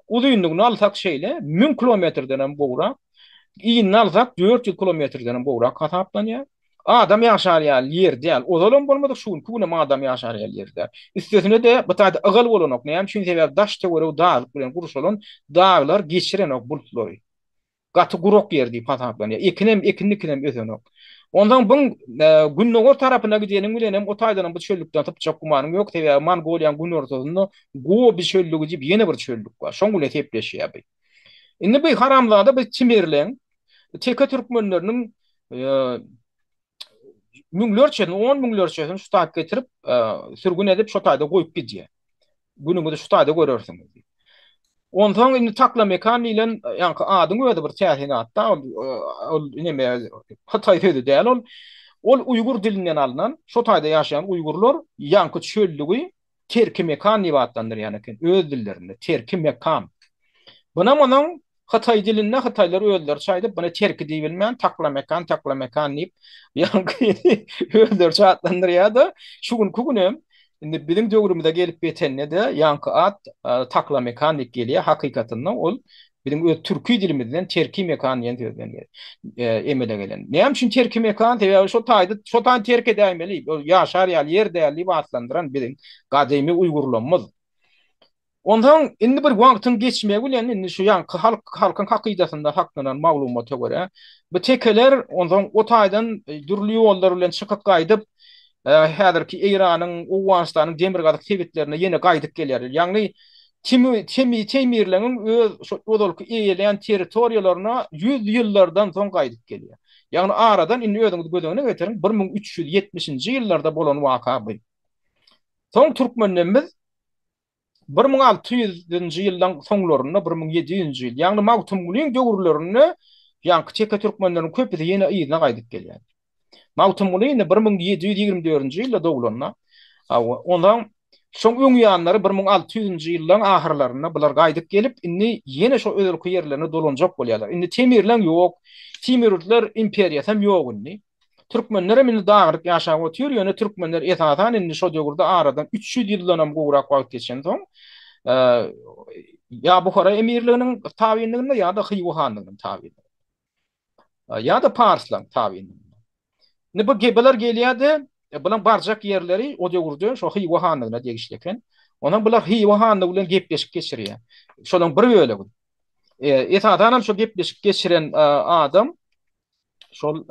uzynlygyny alsak şeýle, 1000 kilometrden hem gowrak, inini alsak 400 kilometrden hem gowrak hasaplanýar. Adam ýaşar ýaly ýer däl. Ozalam bolmadyk, şu günki günem adam ýaşar ýaly ýer däl. Üstesine-de, bu taýda ygal bolanok. Näme üçin? Sebäbi daş-töweregi daglyk bilen gurşalan, daglar geçirenok bultlary. Gaty gurak ýer diýip hasaplanýar. Ekinem, ekin dikinem ösenok. Onsoň buň gündogar tarapyna gideniň bilenem o taýdanam bu çöllükden sypjak gümanyň ýok. Sebäbi Mongoliýanyň günortasynda Gobi çöllügi diýip ýene bir çöllük bar. Şoň bilen sepleşýär bu. Indi bu haramzada bu Timerleň, teke türkmenleriniň müňlerçesini, on müňlerçesini şu taýyp getirip, sürgün edip şo taýda goýup gidýär. Günüňizi şu taýda görersiňiz diýip. Onsoň indi Taklamekan diýlen ýaňky adyň özi bir täsin atda, ol ol neme hytaý sözi däl ol. Ol uýgur dilinden alnan, şo taýda ýaşaýan uýgurlar ýaňky çöllügi Terki mekan diýip atlandyrýan eken öz dillerinde, terki mekan. Bunam onuň hytaý dilinde hytaýlar özleriçe aýdyp, buny terki diýibilmän, taklamekan, taklamekan diýip, ýaňky özleriçe atlandyrýar-da, şu günki günem indi biziň döwrümize gelip ýetende-de ýaňky at taklamekan diýip gelýär, hakykatynda ol Biziň öz türki dilimizden terki mekan diýen sözden emele gelen. Näme üçin terki mekan? Sebäbi şo taýda, şo taýy terk edäýmeli, ol ýaşar ýaly ýer däl diýip atlandyran biziň gadymy uýgurlarymyz. Onsoň indi bir wagtyň geçmegi bilen indi şu ýaňky halk halkyň hakydasynda saklanan maglumata görä, bu tekeler onsoň o taýdan dürli ýollar bilen çykyp gaýdyp, häzirki Eýranyň, Owganystanyň demirgazyk sebitlerine ýene gaýdyp gelýärler. Ýagny Teýmirleňiň öz şo ozalky eýeleýän territoriýalaryna ýüz ýyllardan soň gaýdyp gelýär. Ýagny aradan indi özüňiz göz öňüne getiriň, 1370-nji ýyllarda bolan waka bu. Soň türkmenlerimiz 1600-nji ýyllaň soňlarynda, 1700-nji ýyl, ýagny Magtymgulyň döwürlerinde ýaňky teke türkmenleriň köpüsi ýene yzyna gaýdyp gelýär. Magtymguly indi 1724-nji ýylda doglanda, hawa, ondan şoň öň ýanlary 1600-nji ýyllaň ahyrlarynda bular gaýdyp gelip, indi ýene şo özalky ýerlerine dolanjak bolýarlar. Indi Temirleň ýok, Timuridler imperiýasy hem ýok indi. Türkmenler hem indi dagynyk ýaşap otyr, ýöne türkmenler esasan indi şo döwürde aradan 300 ýyldan hem gowrak wagt geçensoň, ýa Buhara emirliginiň tabynlygynda ýa-da Hywa hanlygynyň tabynlygynda. Ýa-da parslaň tabynlygynda. Indi bu gebeler gelýär-de, bulaň barjak ýerleri o döwürde şo Hywa hanlygyna degişli eken. Ondan bular Hywa hanlygy bilen gepleşik geçirýär. Şolaň bir bölegi. Esasan hem şo gepleşik geçiren adam şol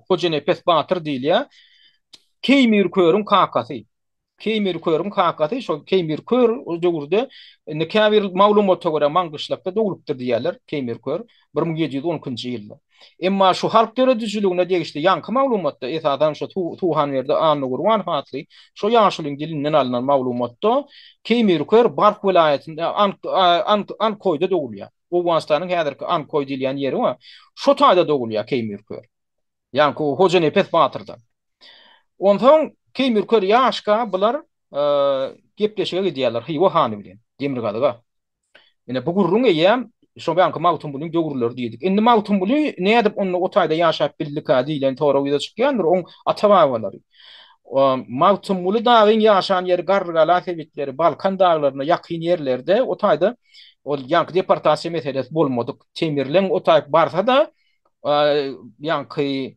Hojanepes batyr diýilýär. Keýmir körüň kakasy. Keýmir körüň kakasy şol Keýmir kör o döwürde indi käbir maglumata görä Maňgyşlakda doglupdyr diýýärler Keýmir kör 1712-nji ýylda. Emma şu halk döredijiligine degişli ýaňky maglumatda esasan şu Suhanberdi Annagurbanow atly şo ýaşulyň dilinden alnan maglumatda Keýmir kör Balh welaýatynda Ankoýda dogulýar. Owganystanyň häzirki Ankoý diýilýän ýeri bar. Şo taýda dogulýar Keýmir kör. Ýaňky Hojanepes batyrdan. Onsoň Keýmir kör ýaşka bular gepleşige gidýärler Hywa hany bilen, demirgazyga. Ine bu gürrüň eýýäm şo ýaňky Magtymgulyň döwürleri diýdik. Indi Magtymguly nädip onda o taýda ýaşap bildika diýlen sorag ýüze çykýandyr, oň ata-babalary. Magtymguly dagyň ýaşan ýeri Garrygala sebitleri, Balkan daglaryna ýakyn ýerlerde o taýda ol ýaňky deportasiýa meselesi bolmadyk. Teýmirleň o taýyk barsa-da ýaňky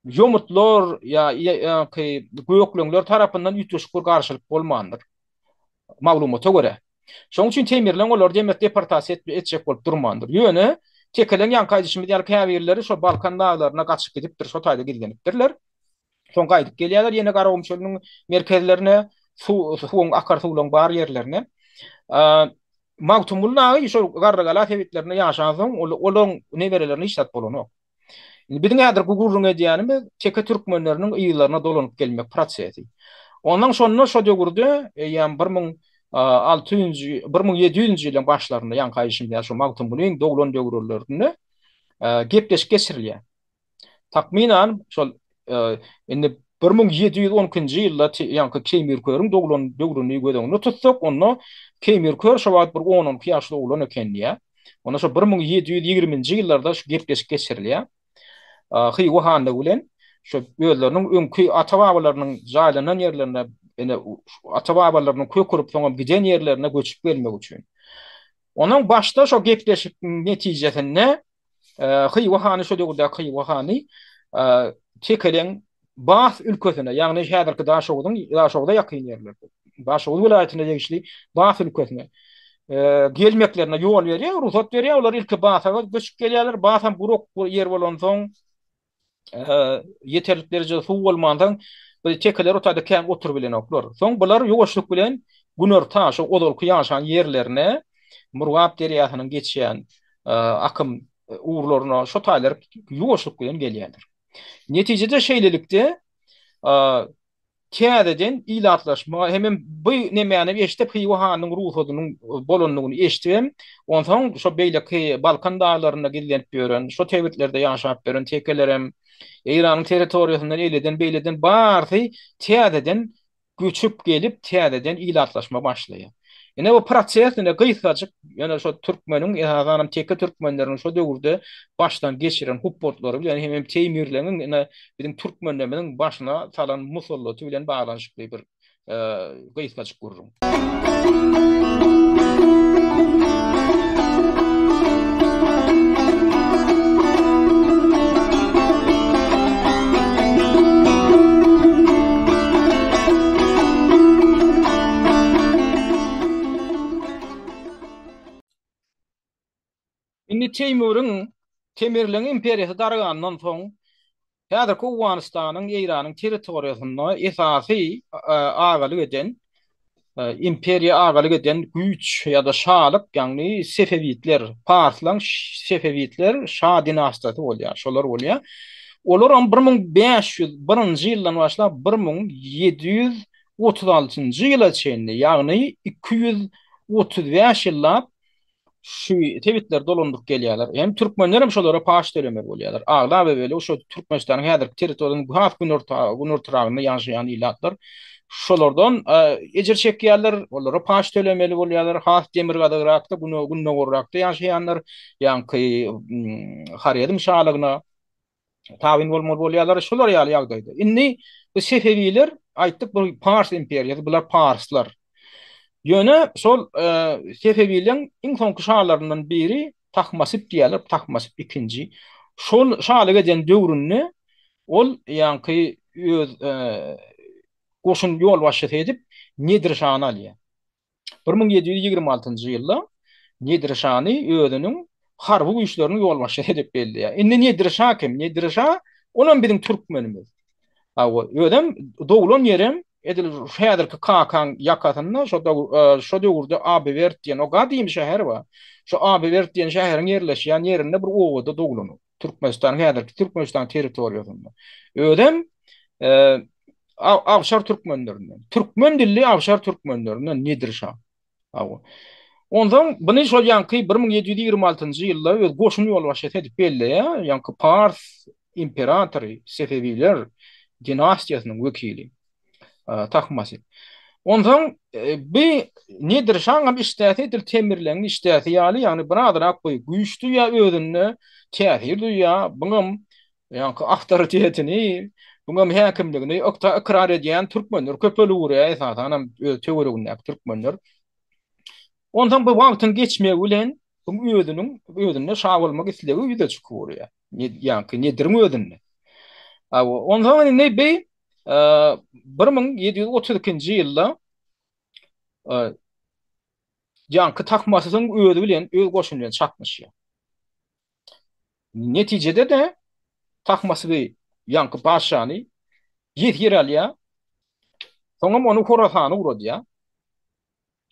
ýomutlar ýa ýaňky gökleňler tarapyndan üýtgeşik bir garşylyk bolmandyr. Maglumata görä. Şonuň üçin Teýmirleň olary demek deportasiýa etjek bolup durmandyr. Ýöne tekeleň ýaňky aýdyşymyz ýaly käbirleri şo Balkan daglaryna gaçyp gidipdir, şo taýda gizlenipdirler. Soň gaýdyp gelýärler ýene Garagum çölüniň merkezlerine, suw, suwuň, akar suwlaryň bar ýerlerine. Magtymguly dagy şol Garrygala sebitlerinde ýaşansoň, olaryň neberelerine hiç zat bolanok. Indi biziň häzirki gürrüň edýänimiz teke türkmenleriniň yzlaryna dolanyp gelmek prosesi. Ondan şonda şo döwürde eýýäm 1600-nji, 1700-nji ýyllaryň başlarynda, ýaňky aýdyşym ýaly şo Magtymgulyň doglan döwürlerinde gepleşik geçirilýär. Takmynan şol indi 1712-nji ýylda ýaňky Keýmir körüň doglan döwrüni göz öňünde tutsak, onda Keýmir kör şo wagt bir on-on iki ýaşly oglan eken diýýär. Onda şo 1720-nji ýyllarda şu gepleşik geçirilýär. Hywa hanlygy bilen şo özleriniň öňki ata-babalarynyň jaýlanan ýerlerine, ene ata-babalarynyň kök urup soňam giden ýerlerine göçüp gelmek üçin. Onuň başda şo gepleşigiň netijesinde Hywa hany şo döwürdäki Hywa hany Tekeleň Bas ülkesine, ýagny häzirki Daşoguzyň Daşoguza ýakyn ýerlerde, Daşoguz welaýatyna degişli Bas ülkesine gelmeklerine ýol berýär, rugsat berýär. Olar ilki Basa göçüp gelýärler. Basam gurak ýer bolansoň, ýeterlik derejede suw bolmansoň, bu tekeler o taýda kän oturybilenoklar. Soň bular ýuwaşlyk bilen günorta, şo ozalky ýaşan ýerlerine, Murgap derýasynyň geçýän akym ugurlaryna şo taýlar ýuwaşlyk bilen gelýärler. Netijede şeýlelikde täzeden ilatlaşma hemem bu nemäni eşidip Hywa hanynyň rugsadynyň bolandygyny eşidibem onsoň şo beýleki Balkan daglarynda gizlenip ýören, şo tebitlerde ýaşap ýören tekelerem Eýranyň territoriýasyndan eýleden beýleden barysy täzeden göçüp gelip täzeden ilatlaşma başlaýar. Ine bu proses ine gysgajyk ýöne şo türkmeniň esasanam teke türkmenleriniň şo döwürde başdan geçiren hupbatlary bilen hemem Teýmirleňiň ine biziň türkmenlerimiziň başyna salan musallaty bilen baglanyşykly bir gysgajyk gürrüň. Indi Teýmuryň, Temirleň imperiýasy dargandan soň, häzirki Owganystanyň, Eýranyň territoriýasynda esasy agalyk eden, imperiýa agalyk eden güýç ýa-da şalyk, ýagny Sefewitler, parslaň Sefewitler şa dinastiýasy bolýar, şolar bolýar. Olaram 1501-nji ýyldan başlap 1736-njy ýyla çenli, ýagny 235 ýyllap şu sebitleri dolandyryp gelýärler. Hem türkmenler hem şolara paç tölemeli bolýarlar. Aglaba bölegi şu Türkmenistanyň häzirki territoriýasynyň has günorta günortaragynda ýaşaýan ilatlar şolardan e, ejir çekýärler, olara paç tölemeli bolýarlar. Has demirgazygrakda, gündogarrakda ýaşaýanlar, ýaňky Horezm şalygyna tabyn bolmaly bolýarlar. Şolar ýaly ýagdaýda. Indi bu Sefewiler aýtdyk bu Pars imperiýasy, bular parslar. Ýöne şol e, Sefewileriň iň soňky şalaryndan biri Tahmasyp diýýärler, Tahmasyp ikinji. Şol şalyk eden döwründe ol ýaňky öz e, goşun ýolbaşçysy edip Nedir şany alýar. 1726-njy ýylda Nedir şany özüniň harby güýçleriniň ýolbaşçysy edip belleýär. Indi Nedir şa kim? Nedir şa olam biziň türkmenimiz. Hawa, özem doglan ýerem edil häzirki Kakaň ýakasynda şo şo döwürde Abiwerd diýen o gadymy şäher bar. Şo Abiwerd diýen şäheriň ýerleşýän ýerinde bir obada doglan ol. Türkmenistanyň häzirki Türkmenistan territoriýasynda. Özem Awşar türkmenlerinden. Türkmen dilli Awşar türkmenlerinden Nedir şa. Hawa. Onsoň buny şol ýaňky 1726-njy ýylda öz goşun ýolbaşçysy edip belleýär, ýaňky pars imperatory Sefewiler dinastiýasynyň wekili Tahmasip. Onsoň bi Nedir şaňam işdäsi edil Temirleňiň işdäsi ýaly, ýagny birazrak bu güýç duýýar özünde, täsir duýýar, buňam ýaňky awtoritetini, buňam häkimligini ykrar edýän türkmenler köpelip ugraýar, esasanam öz töweregindäki türkmenler. Onsoň bu wagtyň geçmegi bilen bu özüniň özünde şa bolmak islegi ýüze çykyp ugraýar. Ýaňky Nediriň özünde. Onsoň indi bi 1732-nji ýylda ýaňky Tahmasyň özi bilen öz goşuny bilen çaknyşýar. Netijede-de Tahmasyby ýaňky patyşany ýesir alýar. Soňam ony Horasana ugradýar.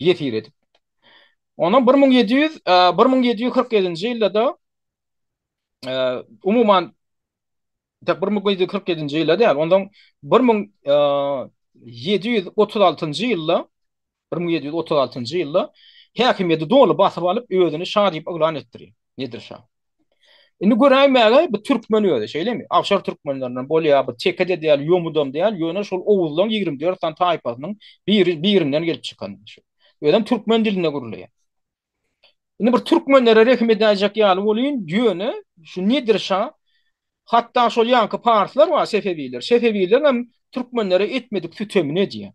Ýesir edip. Ondan 1700 1747-nji ýylda-da umuman tek 1747-nji ýylda däl, ondan 1736-njy ýylda 1736-njy ýylda häkimiýeti doly basyp alyp, özüni şa diýip yglan etdirýär Nedir şa. Indi göräýmäge bu türkmen özi, şeýlemi? Awşar türkmenlerinden bolýar, bu teke-de däl, ýomudam däl, ýöne şol oguzlaryň 24 sany taýpasynyň biri, birinden gelip çykan. Özem türkmen dilinde gürleýär. Indi bir türkmenlere rehim edäýjek ýaly bolýyn, ýöne şu Nedir şa hatda şol ýaňky parslar bar, sefewiler, sefewileriňem türkmenlere etmedik sütemini edýär.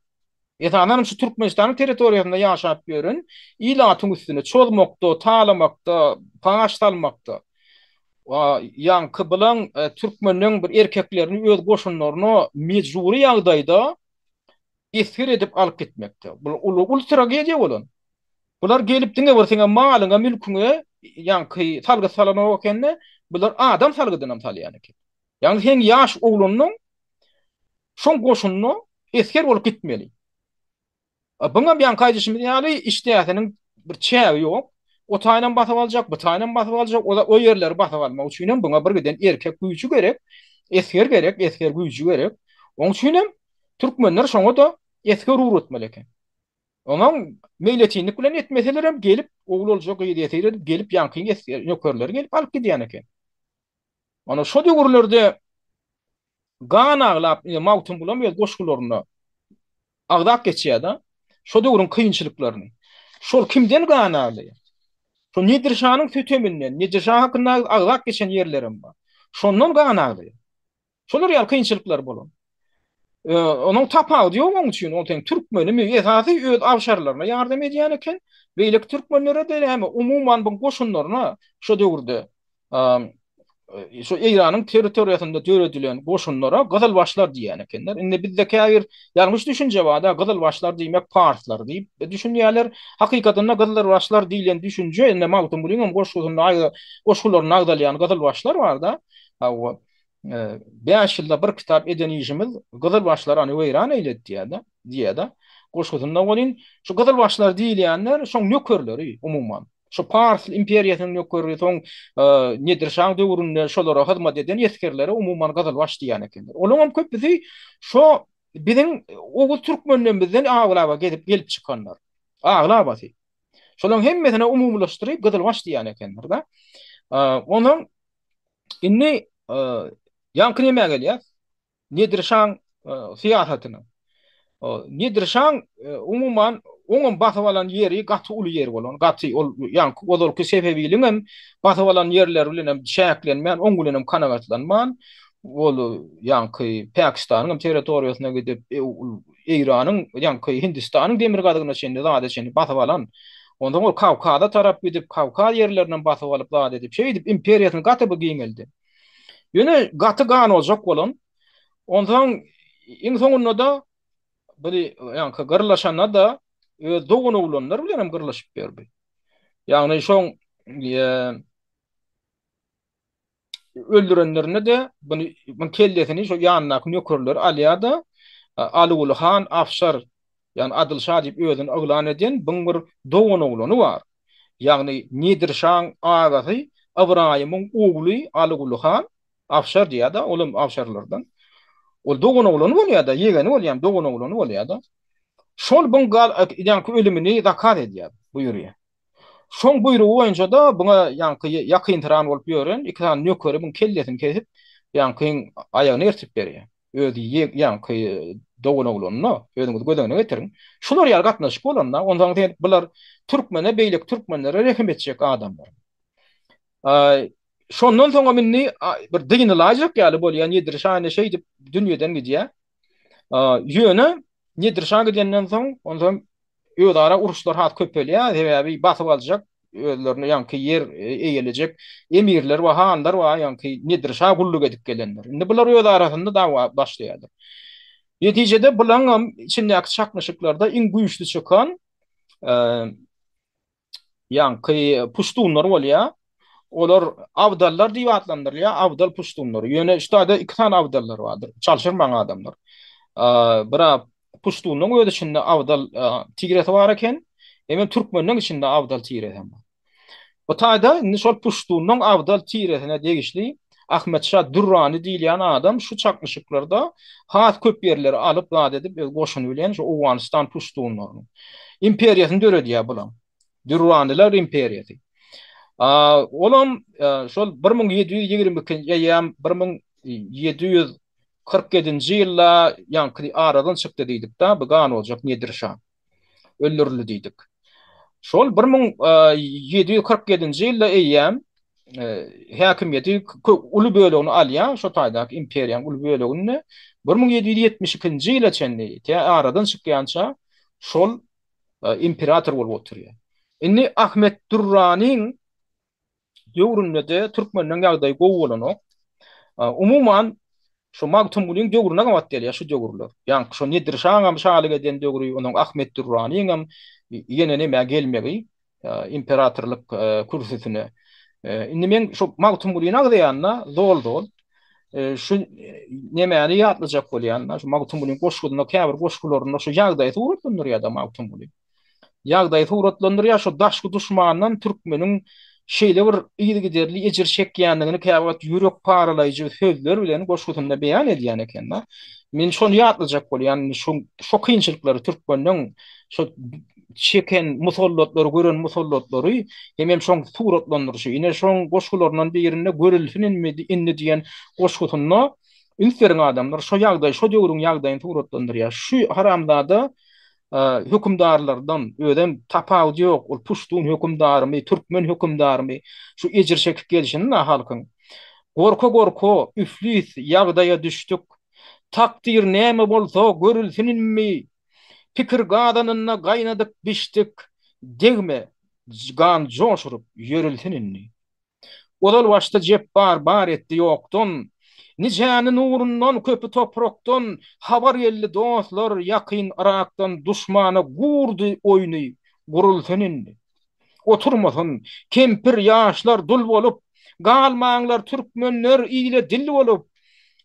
Esasanam şu Türkmenistanyň territoriýasynda ýaşap ýören ilatyň üstüne çozmakda, talamakda, paş salmakda, ýaňky bilen türkmeniň bir erkeklerini öz goşunlaryna mejbury ýagdaýda esger edip alyp gitmekde. Bu uly uly tragediýa bolan. Bular gelip diňe bir seňe malyňa, mülküňe ýaňky salgyt salanok ekende, bular adam salgydynam salýan eken. Ýagny seň ýaş oglanyň şoň goşunyna esger bolup gitmeli. Buňam ýaňky aýdyşymyz ýaly işdäsiniň bir çägi ýok. O taýynam basyp aljak, bu taýynam basyp aljak. O, o ýerleri basyp almak üçinem buňa bir giden erkek güýji gerek, esger gerek, esger güýji gerek. Oň üçinem türkmenler şoňa-da esger ugratmaly eken. Oňam meýletinlik bilen etmeselerem gelip, ogul olja, gyz ýesir edip gelip ýaňky esger nökerleri gelip alyp gidýän eken. Ana şo döwürlerde gan aglap, ine Magtymgulam öz goşgularynda agzap geçýär-de, şo döwrüň kynçylyklaryny. Şol kimden gan aglaýar? Şo Nedir şanyň süteminden, Nedir şa hakynda agzap geçen ýerlerem bar. Şondan gan aglaýar. Şolar ýaly kynçylyklar bolan. Onuň tapawudy ýok oň üçin, ol seň türkmenimi, esasy öz awşarlaryna ýardam edýän eken, beýleki türkmenlere-de näme, umuman bu goşunlaryna şo döwürde şu Eýranyň territoriýasynda döredilen goşunlara gyzylbaşlar diýýän ekenler. Indi bizde käbir ýalňyş düşünje bar-da, gyzylbaşlar diýmek parslar diýip düşünýärler. Hakykatynda gyzylbaşlar diýlen düşünje indi Magtymgulyň hem goşgusynda goşgularynda agzalýan gyzylbaşlar bar-da. Hawa. 5 ýylda bir kitap eden işimiz gyzylbaşlar any weýran eýledi diýýär-de, diýýär-de. Goşgusynda welin şu gyzylbaşlar diýilýänler şoň nökerleri umuman. Şu Pars imperiýasynyň nökeri, soň Nedir şaň döwründe şolara hyzmat eden esgerlere umuman gyzylbaş diýýän ekenler. Olaryň köpüsi şo biziň oguz türkmenlerimizden aglaba gezip gelip çykanlar. Aglabasy. Şolaryň hemmesine umumylaşdyryp gyzylbaş diýýän ekenler-de. Onuň indi ýaňky nämä gelýär? Nedir şaň syýasatyna. Nedir şaň umuman oňam basyp alan ýeri gaty uly ýer bolan, gaty ol ýaňky ozalky Sefewiliň hem basyp alan ýerleri bilen hem çäklenmän, oň bilen hem kanagatlanman, ol ýaňky Pakistanyň hem territoriýasyna gidip, Eýranyň, ýaňky Hindistanyň demirgazygyna çenli zada çenli basyp alan. Onsoň ol Kawkaza tarap gidip, Kawkaz ýerlerini hem basyp alyp zat edip, şeýdip imperiýasyny gaty bir giňeldi. Ýöne gaty gan ojak bolan. Onsoň iň soňunda-da bir ýaňky gyrlaşanda-da öz dogan-oglanlar bilen hem gyrlaşyp berdi. Ýagny şoň öldürenlerinde-de bunu bunun kellesini şo ýanyndaky nökerler alýar-da, Alyguly han Afşar, ýagny Adyl şa diýip özüni yglan eden buň bir doganoglany bar. Ýagny Nedir şaň agasy Ybraýymyň ogly Alyguly han Afşar diýýär-de, olam Afşarlardan. Ol doganoglany bolýar-da, ýegeni bolýar, doganoglany bolýar-da. Şol buň ýaňky ölümini zakaz edýär, buýurýar. Şoň buýrugy boýunça-da buňa ýaňky ýakynsyran bolup ýören iki sany nökeri muň kellesini kesip, ýaňkyň aýagyny ertip berýär. Özi ýaňky doganoglanyna, özüňiz göz öňüne getiriň. Şular ýaly gatnaşyk bolanda, onsoň sen bular türkmene, beýleki türkmenlere rehim etjek adamlar. Şondan soňam indi bir dynylaýjak ýaly bolýar, Nedir şa ine şeýdip dünýeden gidýär. Ýöne Nedir şa gidenden soň, onsoň özara uruşlar has köpelýär, sebäbi basyp aljak, özlerine ýaňky ýer eýelejek emirler we hanlar bar, ýaňky Nedir şa gulluk edip gelenler. Indi bular öz arasynda dawa başlaýarlar. Netijede bularyň içindäki çaknyşyklarda iň güýçli çykan ýaňky puştunlar bolýar. Olar abdallar diýip atlandyrylýar, abdal puştunlary. Ýöne şu taýda iki sany abdallar bardyr. Çalşyrmaň adamlar. Bir puştunyň öz içinde abdal tiresi bar eken, hemem türkmeniň içinde abdal tiresi hem bar. Bu taýda indi şol puştunyň abdal tiresine degişli Ahmet şa Dürrany diýilýän adam şu çaknyşyklarda has köp ýerleri alyp zat edip öz goşuny bilen şu Owganystan puştunlarynyň imperiýasyny döredýär bulam. Dürranylar imperiýasy. Olam şol 1722 eýýäm 1747-nji ýylda ýaňky aradan çykdy diýdik-de, bu gan oljak Nedir şa. Öldürildi diýdik. Şol 1747-nji ýylda eýýäm häkimiýeti uly bölegini alýar, şo taýdaky imperiýanyň uly bölegini 1772-nji ýyla çenli, tä aradan çykýança şol imperator bolup oturýar. Indi Ahmet Dürranyň döwründe-de türkmenleň ýagdaýy gowy bolanok. Umuman, şu Magtymgulyň döwrüne gabat gelýär şu döwürler. Ýaňky şo Nedir şaňam şalyk eden döwri, onuň Ahmet Dürranyňam ýene nämä gelmegi, imperatorlyk kürsüsine. Indi men şu Magtymgulyny agzaýanda zol-zol şu nemäni ýatlajak bolýan-da, şu Magtymgulyň goşgusynda, käbir goşgularynda şu ýagdaýy suratlandyrýar-da Magtymguly. Ýagdaýy suratlandyrýar, şu daşky duşmandan türkmeniň şeýle bir yzygiderli ejir çekýändigini käwagt ýürek paralaýjy sözler bilen goşgusynda beýan edýän eken-de. Men şony ýatlajak bolýan, indi şu şo kynçylyklary türkmeniň şo çeken musallatlary, gören musallatlary hemem şoň suratlandyryşy. Ine şoň goşgularyndan birinde Görülsin indi indi diýen goşgusynda üns beriň adamlar, şo ýagdaý, şo döwrüň ýagdaýyny suratlandyrýar. Şu haramzada hökümdarlardan özem tapawudy ýok, ol puştun hökümdarymy, türkmen hökümdarymy, şu ejir çekip gelşini-de halkyň. Gorka-gorka üflis ýagdaýa düşdük. Takdyr näme bolsa görülsin indi. Pikir gazanynda gaýnadyk bişdik. Degme, gan joşuryp ýörülsin indi. Ozal başda Jepbar bar etdi ýokdan, Nijäni nurundan, köpi toprakdan, Habar geldi dostlar ýakyn Yrakdan, Duşmana gurdy oýny, gurulsyn indi. Oturmasyn kempir ýaşlar dul bolup, Galmaňlar türkmenler ile dil bolup,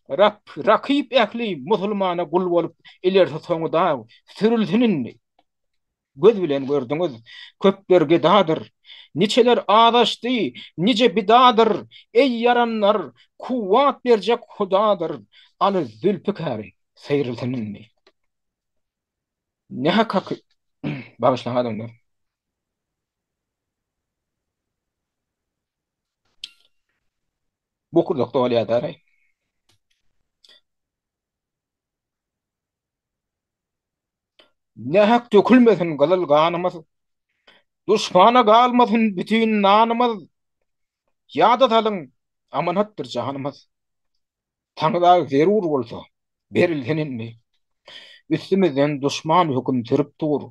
Rakyp ähli musulmana gul bolup, Ilersi soňy dag, sürülsin indi. Göz bilen gördüňiz, köpler gedadyr. Niçeler azaşdy, nije bidadyr, Eý, ýaranlar, kuwwat berjek Hudadyr, Aly Zülpükary syrylsyn indi. Nähak haky, bagyşlaň adamlar. Bokurdak dolýar-da. Nähak dökülmesin gyzyl ganymyz, Duşmana galmasyn bütin nanymyz, Ýada salyň, amanatdyr janymyz. Taňra zerur bolsa, berilsin indi. Üstümizden duşman höküm sürüp dur.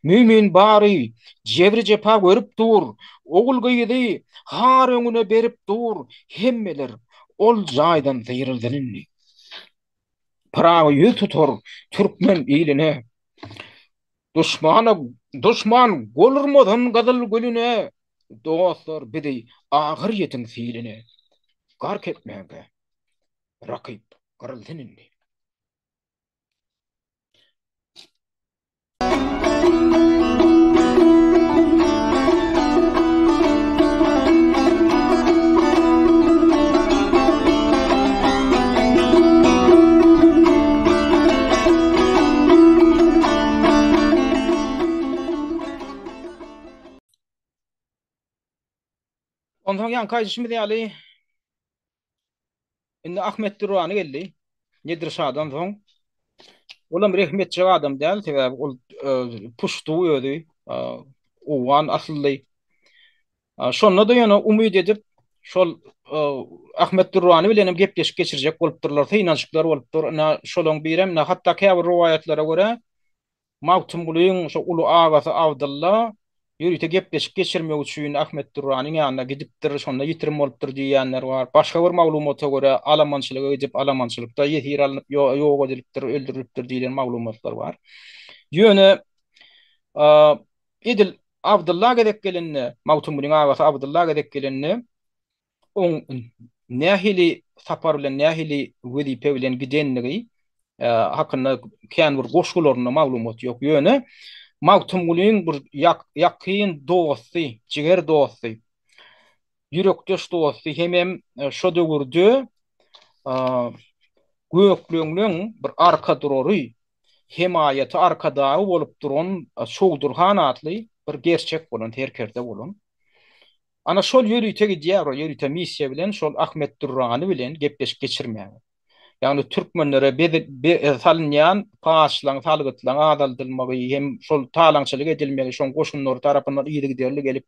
Mümin bary jebri-jepa görüp dur, Ogul-gyzy har öňüne berip dur, Hemmeler ol jaýdan syrylsyn indi. Pyragy ýüz tutar türkmen iline. Duşmana duşman gol urmasyn gyzyl gülüne, Dostlar bizi agyr ýetiň siline. Gark etmäge rakyp gyrylsyn indi. Ýaňky aýdyşymyz ýaly, indi Ahmet Dürrany geldi. Nedir şadan soň. Olam rehim etjek adam däl, sebäbi ol puştu özi, owgan asylly. Şonda-da ýöne umyt edip, şol Ahmet Dürrany bilen hem gepleşik geçirjek bolupdyrlar, synanyşyklar bolupdyr. Ine, şolaň birem, ine, hatda käbir rowaýatlara görä, Magtymgulyň şo uly agasy Abdylla ýörite gepleşik geçirmek üçin Ahmet Dürranyň ýanyna gidipdir, şonda ýitirim bolupdyr diýýänler bar. Başga bir maglumata görä, alamançylyga gidip, alamançylykda ýesir alnyp, ýok edilipdir, öldürilipdir diýlen maglumatlar bar. Ýöne edil Abdylla gezek gelende, Magtymgulyň agasy Abdylla gezek gelende, oň nähili sapar bilen, nähili wezipe bilen gidenligi hakynda kän bir goşgularynda maglumat ýok. Ýöne Magtymgulyň bir ýakyn dosty, jiger dosty, ýürekdeş dosty hemem şo döwürde gökleňleň bir arka durary, hemaýaty arkadagy bolup duran Çowdur han atly bir gerçek bolan, serkerde bolan. Ana şol ýörite gidýär o ýörite missiýa bilen şol Ahmet Dürrany bilen gepleşik geçirmäge. Ýagny türkmenlere salynýan paçlaň, salgytlaň azaldylmagy hem şol talaňçylyk edilmegi şoň goşunlary tarapyndan yzygiderli gelip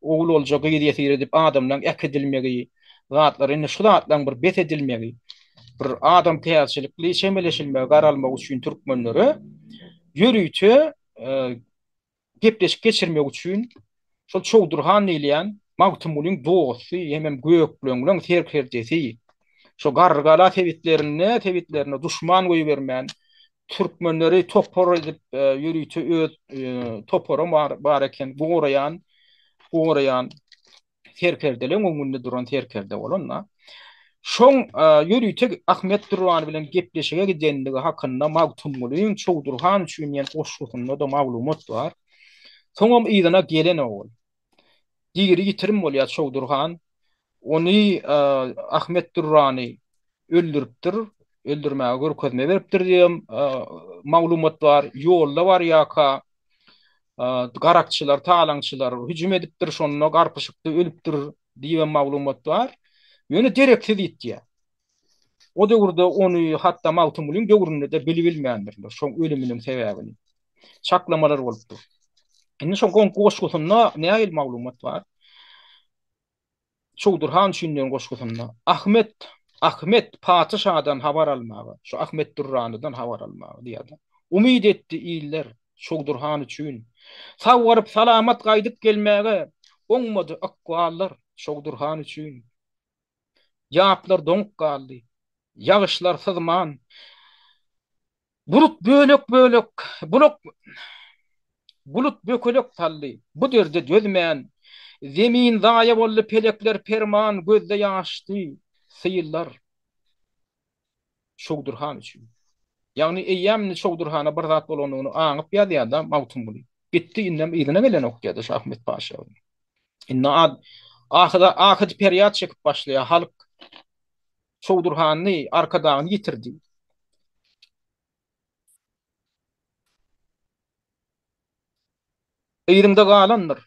ogul olja gyz ýesir edip adamlaň äkidilmegi zatlar indi şu zatlaň bir bes edilmegi bir adamkärçilikli çemeleşilmegi garalmagy üçin türkmenlere ýörite gepleşik geçirmek üçin şol Çowdur han diýilýän Magtymgulyň dosty hemem gökleňleň serkerdesi, şo Garrygala sebitlerinde sebitlerine duşman goýbermän, türkmenleri topar edip ýörite öz toparam bar eken goraýan goraýan serkerdeleň öňünde duran serkerde bolan-da. Şoň ýörite Ahmet Dürrany bilen gepleşige gidenligi hakynda Magtymgulyň Çowdur han üçin diýen goşgusynda-da maglumat bar. Soňam yzyna gelenok ol. Diri ýitirim bolýar Çowdur han. Ony Ahmet Dürrany öldüripdir, öldürmäge görkezme beripdir diýen maglumat bar. Ýolda barýarka garakçylar, talaňçylar hüjüm edipdir, şonda garpyşykda ölüpdir diýen maglumat bar. Ýöne dereksiz ýitýär. O döwürde ony hatda Magtymgulyň döwründe-de bilibilmändirler, şoň ölüminiň sebäbini. Çaklamalar bolupdyr. Indi şoň goşgusynda nähili maglumat bar? Çowdur han üçin diýen goşgusynda Ahmet, Ahmet patyşadan habar almaga, şu Ahmet Dürranydan habar almaga diýýär-de. Umyt etdi iller Çowdur han üçin. Sag baryp salamat gaýdyp gelmäge, oňmady ykballar Çowdur han üçin. Ýaplar doňup galdy, ýagyşlar syzman, Bulut bölek-bölek, bulak Bulut bökelek saldy, bu derde dözmän, Zemin zaýa boldy, pelekler perman, Gözde ýaşdy, syllar Çowdur han üçin. Ýagny eýýäm indi Çowdur hana bir zat bolandygyny aňyp ýazýar-da Magtymguly. Gitdi, indem yzyna gelenok diýýär-de şu Ahmet paşa. Indi ahy-perýat çekip başlaýar halk. Çowdur hany, Arkadagyny ýitirdi. Yzyňda galandyr,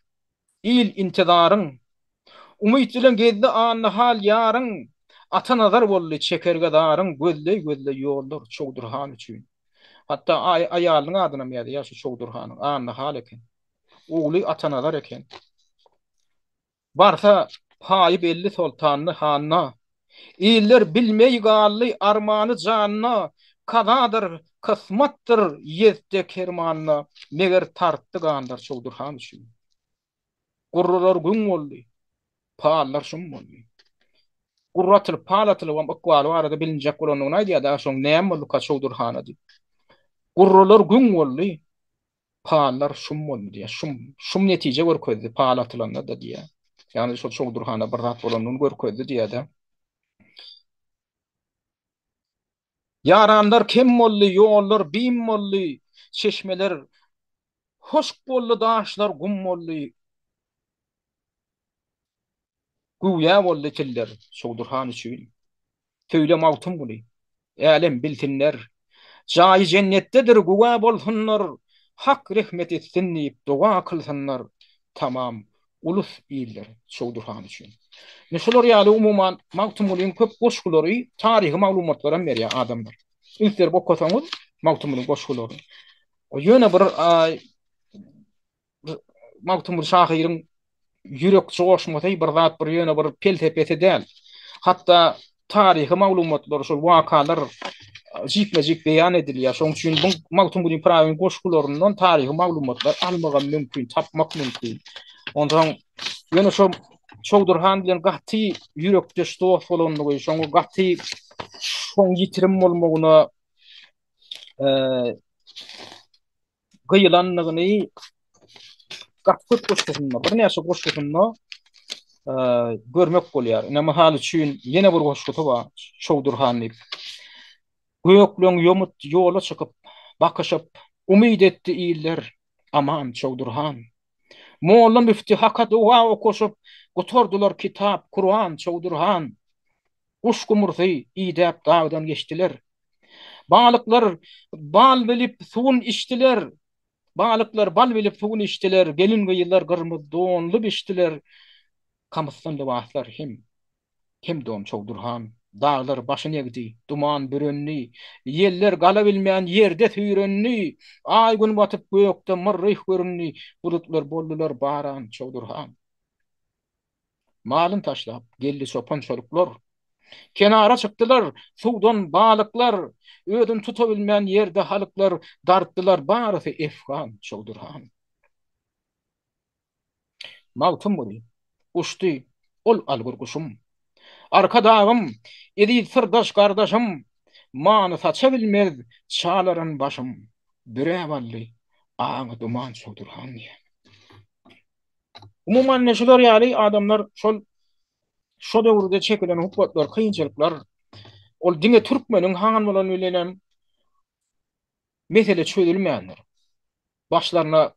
il intizaryň. Umyt bilen gezdi Annahal ýaryň, Atanazar boldy çekerge zaryň, Gözleý-gözleý ýollar Çowdur han üçin. Hatda aýalynyň adynam ýazýar şu Çowdur hanyň, Annahal eken. Ogly Atanazar eken. Barsa, paýy belli soltandy handa. Iller bilmeý galdy armany janda, Kazadyr, kysmatdyr ýezde kermanda, Meger tartdy ganlar Çowdur han üçin. Gurrular güň boldy, pallar şum boldy. Gurra atylyp, pal atylybam ykbaly barada bilinjek bolandygyny aýdýar-da, şoň näme bolduka Çowdur hana diýip. Gurrular güň boldy, Pallar şum boldy diýýär. Şum, şum netije görkezdi pal atylanda-da diýýär. Ýagny şol Çowdur hana bir zat bolanyny görkezdi diýýär-de. Ýaranlar kem boldy, ýollar bim boldy, çeşmeler hoşk boldy, daşlar gum boldy. Güwä boldy tiller Çowdur han üçin. Söýle Magtymguly, älem bilsinler. Jaýy jennetdedir, güwä bolsunlar, Hak rehmet etsin diýip doga kylsynlar, Tamam ulus iller Çowdur han üçin. Indi şular ýaly umuman Magtymgulyň köp goşgulary taryhy maglumatlaram berýär adamlar. Üns berip okasaňyz Magtymgulyň goşgularyny. Ýöne bir Magtymguly şahyryň ýürek joşmasy bir zat bir ýöne bir pelsepesi däl. Hatda taryhy maglumatlar, şol wakalar jikme-jik beýan edilýär. Şonuň üçin bu Magtymguly Pyragynyň goşgularyndan taryhy maglumatlar almagam mümkin, tapmak mümkin. Onsoň ýöne şo Çowdur han bilen gaty ýürekdeş dost bolandygy, şoňa gaty şoň ýitirim bolmagyna gyýylandygyny gaty köp goşgusynda, birnäçe goşgusynda görmek bolýar. Ine, mysal üçin, ýene bir goşgusy bar, Çowdur han diýip. Gökleň ýomut ýola çykyp, bakyşyp, Umyt etdi iller, aman Çowdur han. Molla müfti haka doga okaşyp, Gutardylar kitap, Kuran, Çowdur han. Guş-gumursy idäp dagdan geçdiler. Balyklar bal bilip suwun içdiler. Balyklar bal bilip suwun içdiler, Gelin-gyzlar gyrmyz donly biçdiler. Kamysdan lybaslar hem, hem don Çowdur han. Daglar başyn egdi, duman bürendi, Ýeller gala bilmän ýerde süýrendi. Aý-gün batyp gökde myrryh göründi, Bulutlar boldular baran Çowdur han. Malyn taşlap, geldi çopan-çoluklar. Kenara çykdylar, suwdan balyklar, Özün tutabilmän ýerde halyklar, Dartdylar barysy efgan, Çowdur han. Magtymguly, uçdy ol algyr guşum. Arkadagym, eziz syrdaş gardaşym, Many saça bilmez çalaran başym, Büräp aldy aňy duman Çowdur han diýýär. Umuman ine şular ýaly adamlar şol şo döwürde çekilen hupbatlar, kynçylyklar ol diňe türkmeniň han bolan bilenem mesele çözülmändir. Başlaryna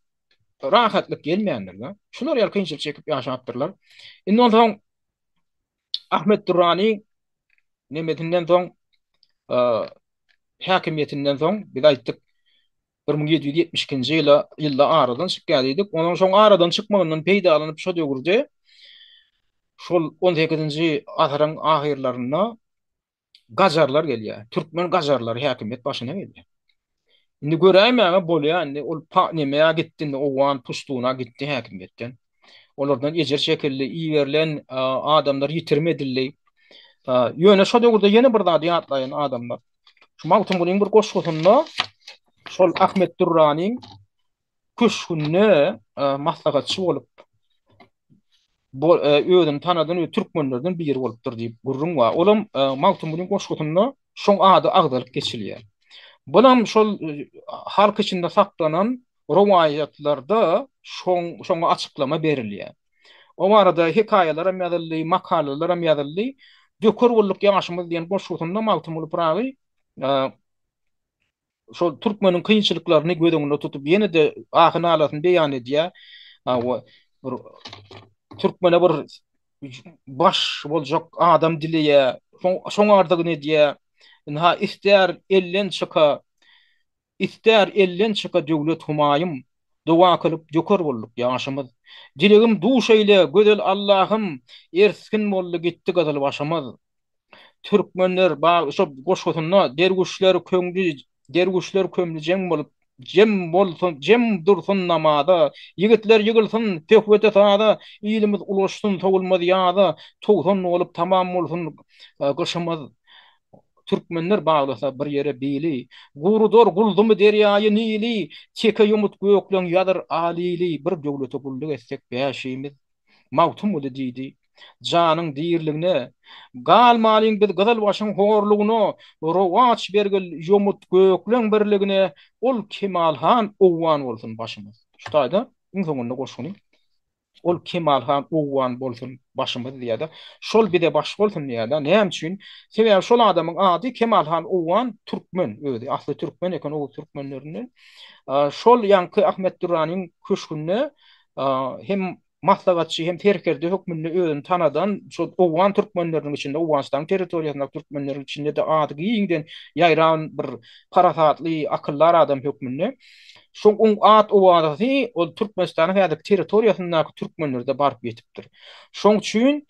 rahatlyk gelmändir-de. Şular ýaly kynçylyk çekip ýaşapdyrlar. Indi onsoň Ahmet Durrani nemesinden soň häkimiýetinden soň biz aýtdyk 1772-nji ýyla ýylda aradan çykýar diýdik. Onuň şoň aradan çykmagyndan peýdalanyp şo döwürde şol 18-nji asyryň ahyrlarynda gajarlar gelýär. Türkmen gajarlary häkimiýet başyna gelýär. Indi göräýmäge bolýar indi ol pa nemä gitdi indi owgan puştuna gitdi häkimiýetden. Olardan ejir çekildi, iberilen adamlar ýitirim edildi. Ýöne şo döwürde ýene bir zady ýatlaýyn adamlar. Şu Magtymgulyň bir goşgusynda şol Ahmet Dürranyň köşgünde maslahatçy bolup özüni tanadan we türkmenlerden biri bolupdyr diýip gürrüň bar. Olam Magtymgulyň goşgusynda şoň ady agzalyp geçilýär. Bulam şol halk içinde saklanan rowaýatlarda şoň şoňa açyklama berilýär. O barada hekaýalaram ýazyldy, makalalaram ýazyldy. Döker bolduk ýaşymyz diýen goşgusynda Magtymguly Pyragy şol türkmeniň kynçylyklaryny göz öňünde tutup ýene-de ahy-nalasyny beýan edýär. Bir türkmene bir baş boljak adam dileýär. Şoň ardygyny edýär. Ynha istär elden çyka Istär elden çyka döwlet humaýym, Doga kylyp döker bolduk ýaşymyz. Dilegim duş eýle, gözel Allahym, Ersgin boldy gitdi gyzyl başymyz. Türkmenler ba şo goşgusynda derwüşler köňli derwüşler kömli jeň bolup jem bolsun jem dursun namaza, Ýigitler ýygylsyn söhbete saza, Ilimiz ulaşsyn sowulmaz ýaza, 90 bolup tamam bolsun gyşymyz. Türkmenler baglasa bir ýere bili, Gurudar gulzumy derýaýy Nili, Teke ýomut gökleň ýazyr alili, Bir döwlete gulluk etsek bäşimiz. Magtymguly diýdi, Janyň dirligine, Galmalyň biz gyzylbaşyň horlugyna, Rowaç bergil ýomut gökleň birligine, Ol Kemal han owgan bolsun başymyz. Şu taýda iň soňunda goşgyny Ol Kemal han owgan bolsun başymyz diýýär-de. Şol bize baş bolsun diýýär-de. Näme üçin? Sebäbi şol adamyň ady Kemal han owgan türkmen özi. Asly türkmen eken, oguz türkmenlerinden. Şol ýaňky Ahmet Dürranyň köşgünde hem maslahatçy hem serkerde hökmünde özüni tanadan şol owgan türkmenleriniň içinde, Owganystanyň territoriýasyndaky türkmenleriň içinde-de ady giňden ýaýran bir parasatly, akyldar adam hökmünde. Şoň oň at-owazasy ol Türkmenistanyň häzirki territoriýasyndaky türkmenlerde baryp ýetipdir. Şoň üçin.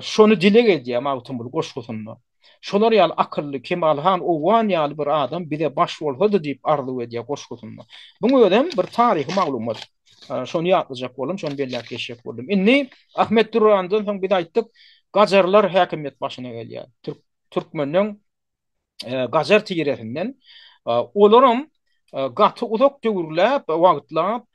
Şony dileg edýär Magtymguly goşgusynda. Şolar ýaly akylly Kemal han Owgan ýaly bir adam bize baş bolsady diýip arzuw edýär goşgusynda. Buň özem bir taryhy maglumat. Şony ýatlajak boldum, şony belläp geçjek boldum. Indi Ahmet Dürrandan soň biz aýtdyk, Gajarlar häkimiýet başyna gelýär. Türk türkmenden gajar tiresinden. Olaram gaty uzak döwürläp, wagtlap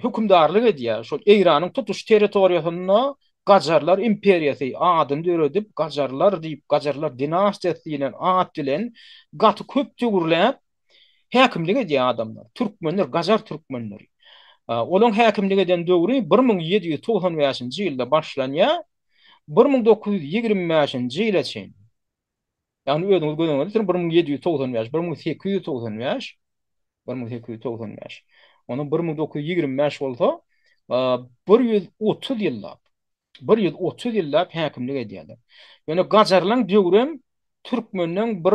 hökümdarlyk edýär. Şol Eýranyň tutuş territoriýasynda Gajarlar imperiýasy adyny döredip, Gajarlar diýip, Gajarlar dinastiýasy diýlen at bilen gaty köp döwürläp häkimlik edýär adamlar. Türkmenler, gajar türkmenleri. Olaryň häkimlik eden döwri 1795-nji ýylda başlanýar, 1925-nji ýyla çenli. Ýagny özüňiz göz öňüne getiriň, 1795, 1895, 1895. Onuň 1925 bolsa, 130 ýyllap, 130 ýyllap häkimlik edýärler. Ýöne gajarlaň döwrem türkmenden bir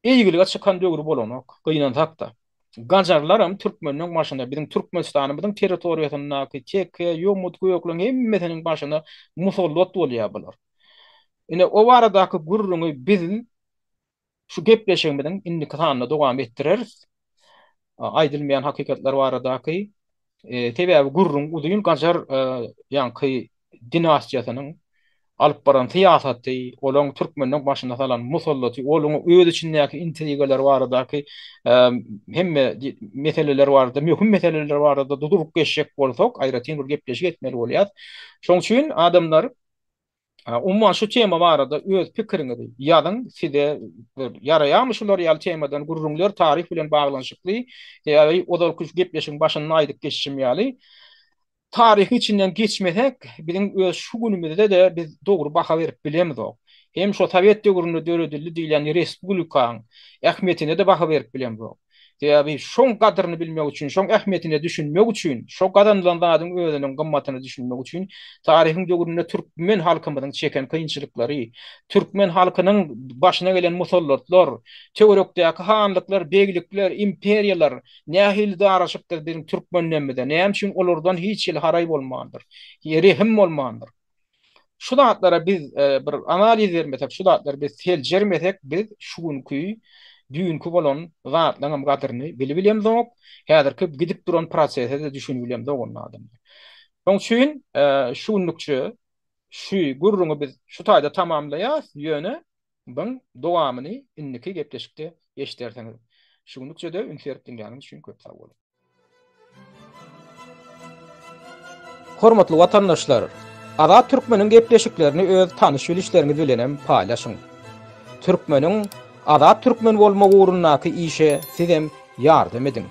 Eýgilige çykan döwri bolanok, gynansak-da. Gajarlaram türkmeniň başyna, biziň Türkmenistanymyzyň territoriýasyndaky teke, ýomut, gökleň hemmesiniň başyna musallat bolýar bular. Ine, o baradaky gürrüňi biz şu gepleşigimiziň indiki sanynda dowam etdireris. Aýdylmaýan hakykatlar baradaky Sebäbi gürrüň uzyn gajar ýaňky dinastiýasynyň alyp baran syýasaty, olaň türkmenleň başyna salan musallaty, olaň öz içindäki intrigalar baradaky hemme meseleler barada, möhüm meseleler barada durup geçjek bolsak, aýratyn bir gepleşik etmeli bolýar. Şoň üçin adamlar Umuman şu tema barada öz pikiriňizi ýazyň, size bir ýaraýarmy şular ýaly temadan gürrüňler taryh bilen baglanyşykly, sebäbi ozalky şu gepleşigiň başynda aýdyp geçişim ýaly, taryhyň içinden geçmesek biziň öz şu günümizde-de biz dogry baha berip bilemzok. Hem şo sowet döwründe döredildi diýilýän respublikaň ähmiýetine-de baha berip bilemzok. Sebäbi şoň gadyryny bilmek üçin, şoň ähmiýetine düşünmek üçin, şo gazanylan zadyň özüniň gymmatyna düşünmek üçin taryhyň döwründe türkmen halkymyzyň çeken kynçylyklary, türkmen halkynyň başyna gelen musallatlar, töwerekdäki hanlyklar, beglikler, imperiýalar nähili daraşypdyr biziň türkmenlerimize, näme üçin olardan hiç hili haraý bolmandyr, rehim bolmandyr. Şu zatlara biz bir analiz bermesek, şu zatlary biz seljermesek, biz şu günki, düýnki bolan zatlaryň hem gadyryny bilibilemzok, häzirki gidip duran prosese-de düşünibilemzok onda adamlar. Şonuň üçin şu günlükçe şu gürrüňi biz şu taýda tamamlaýas, ýöne buň dowamyny indiki gepleşikde eşidersiňiz. Şu günlükçe-de üns berip diňläniňiz üçin köp sag boluň. Hormatly watandaşlar! Azat Türkmeniň gepleşiklerini öz tanyş-bilişleriňiz bilenem paýlaşyň. Türkmeniň Azat Türkmen bolmagy ugrundaky işe sizem ýardam ediň.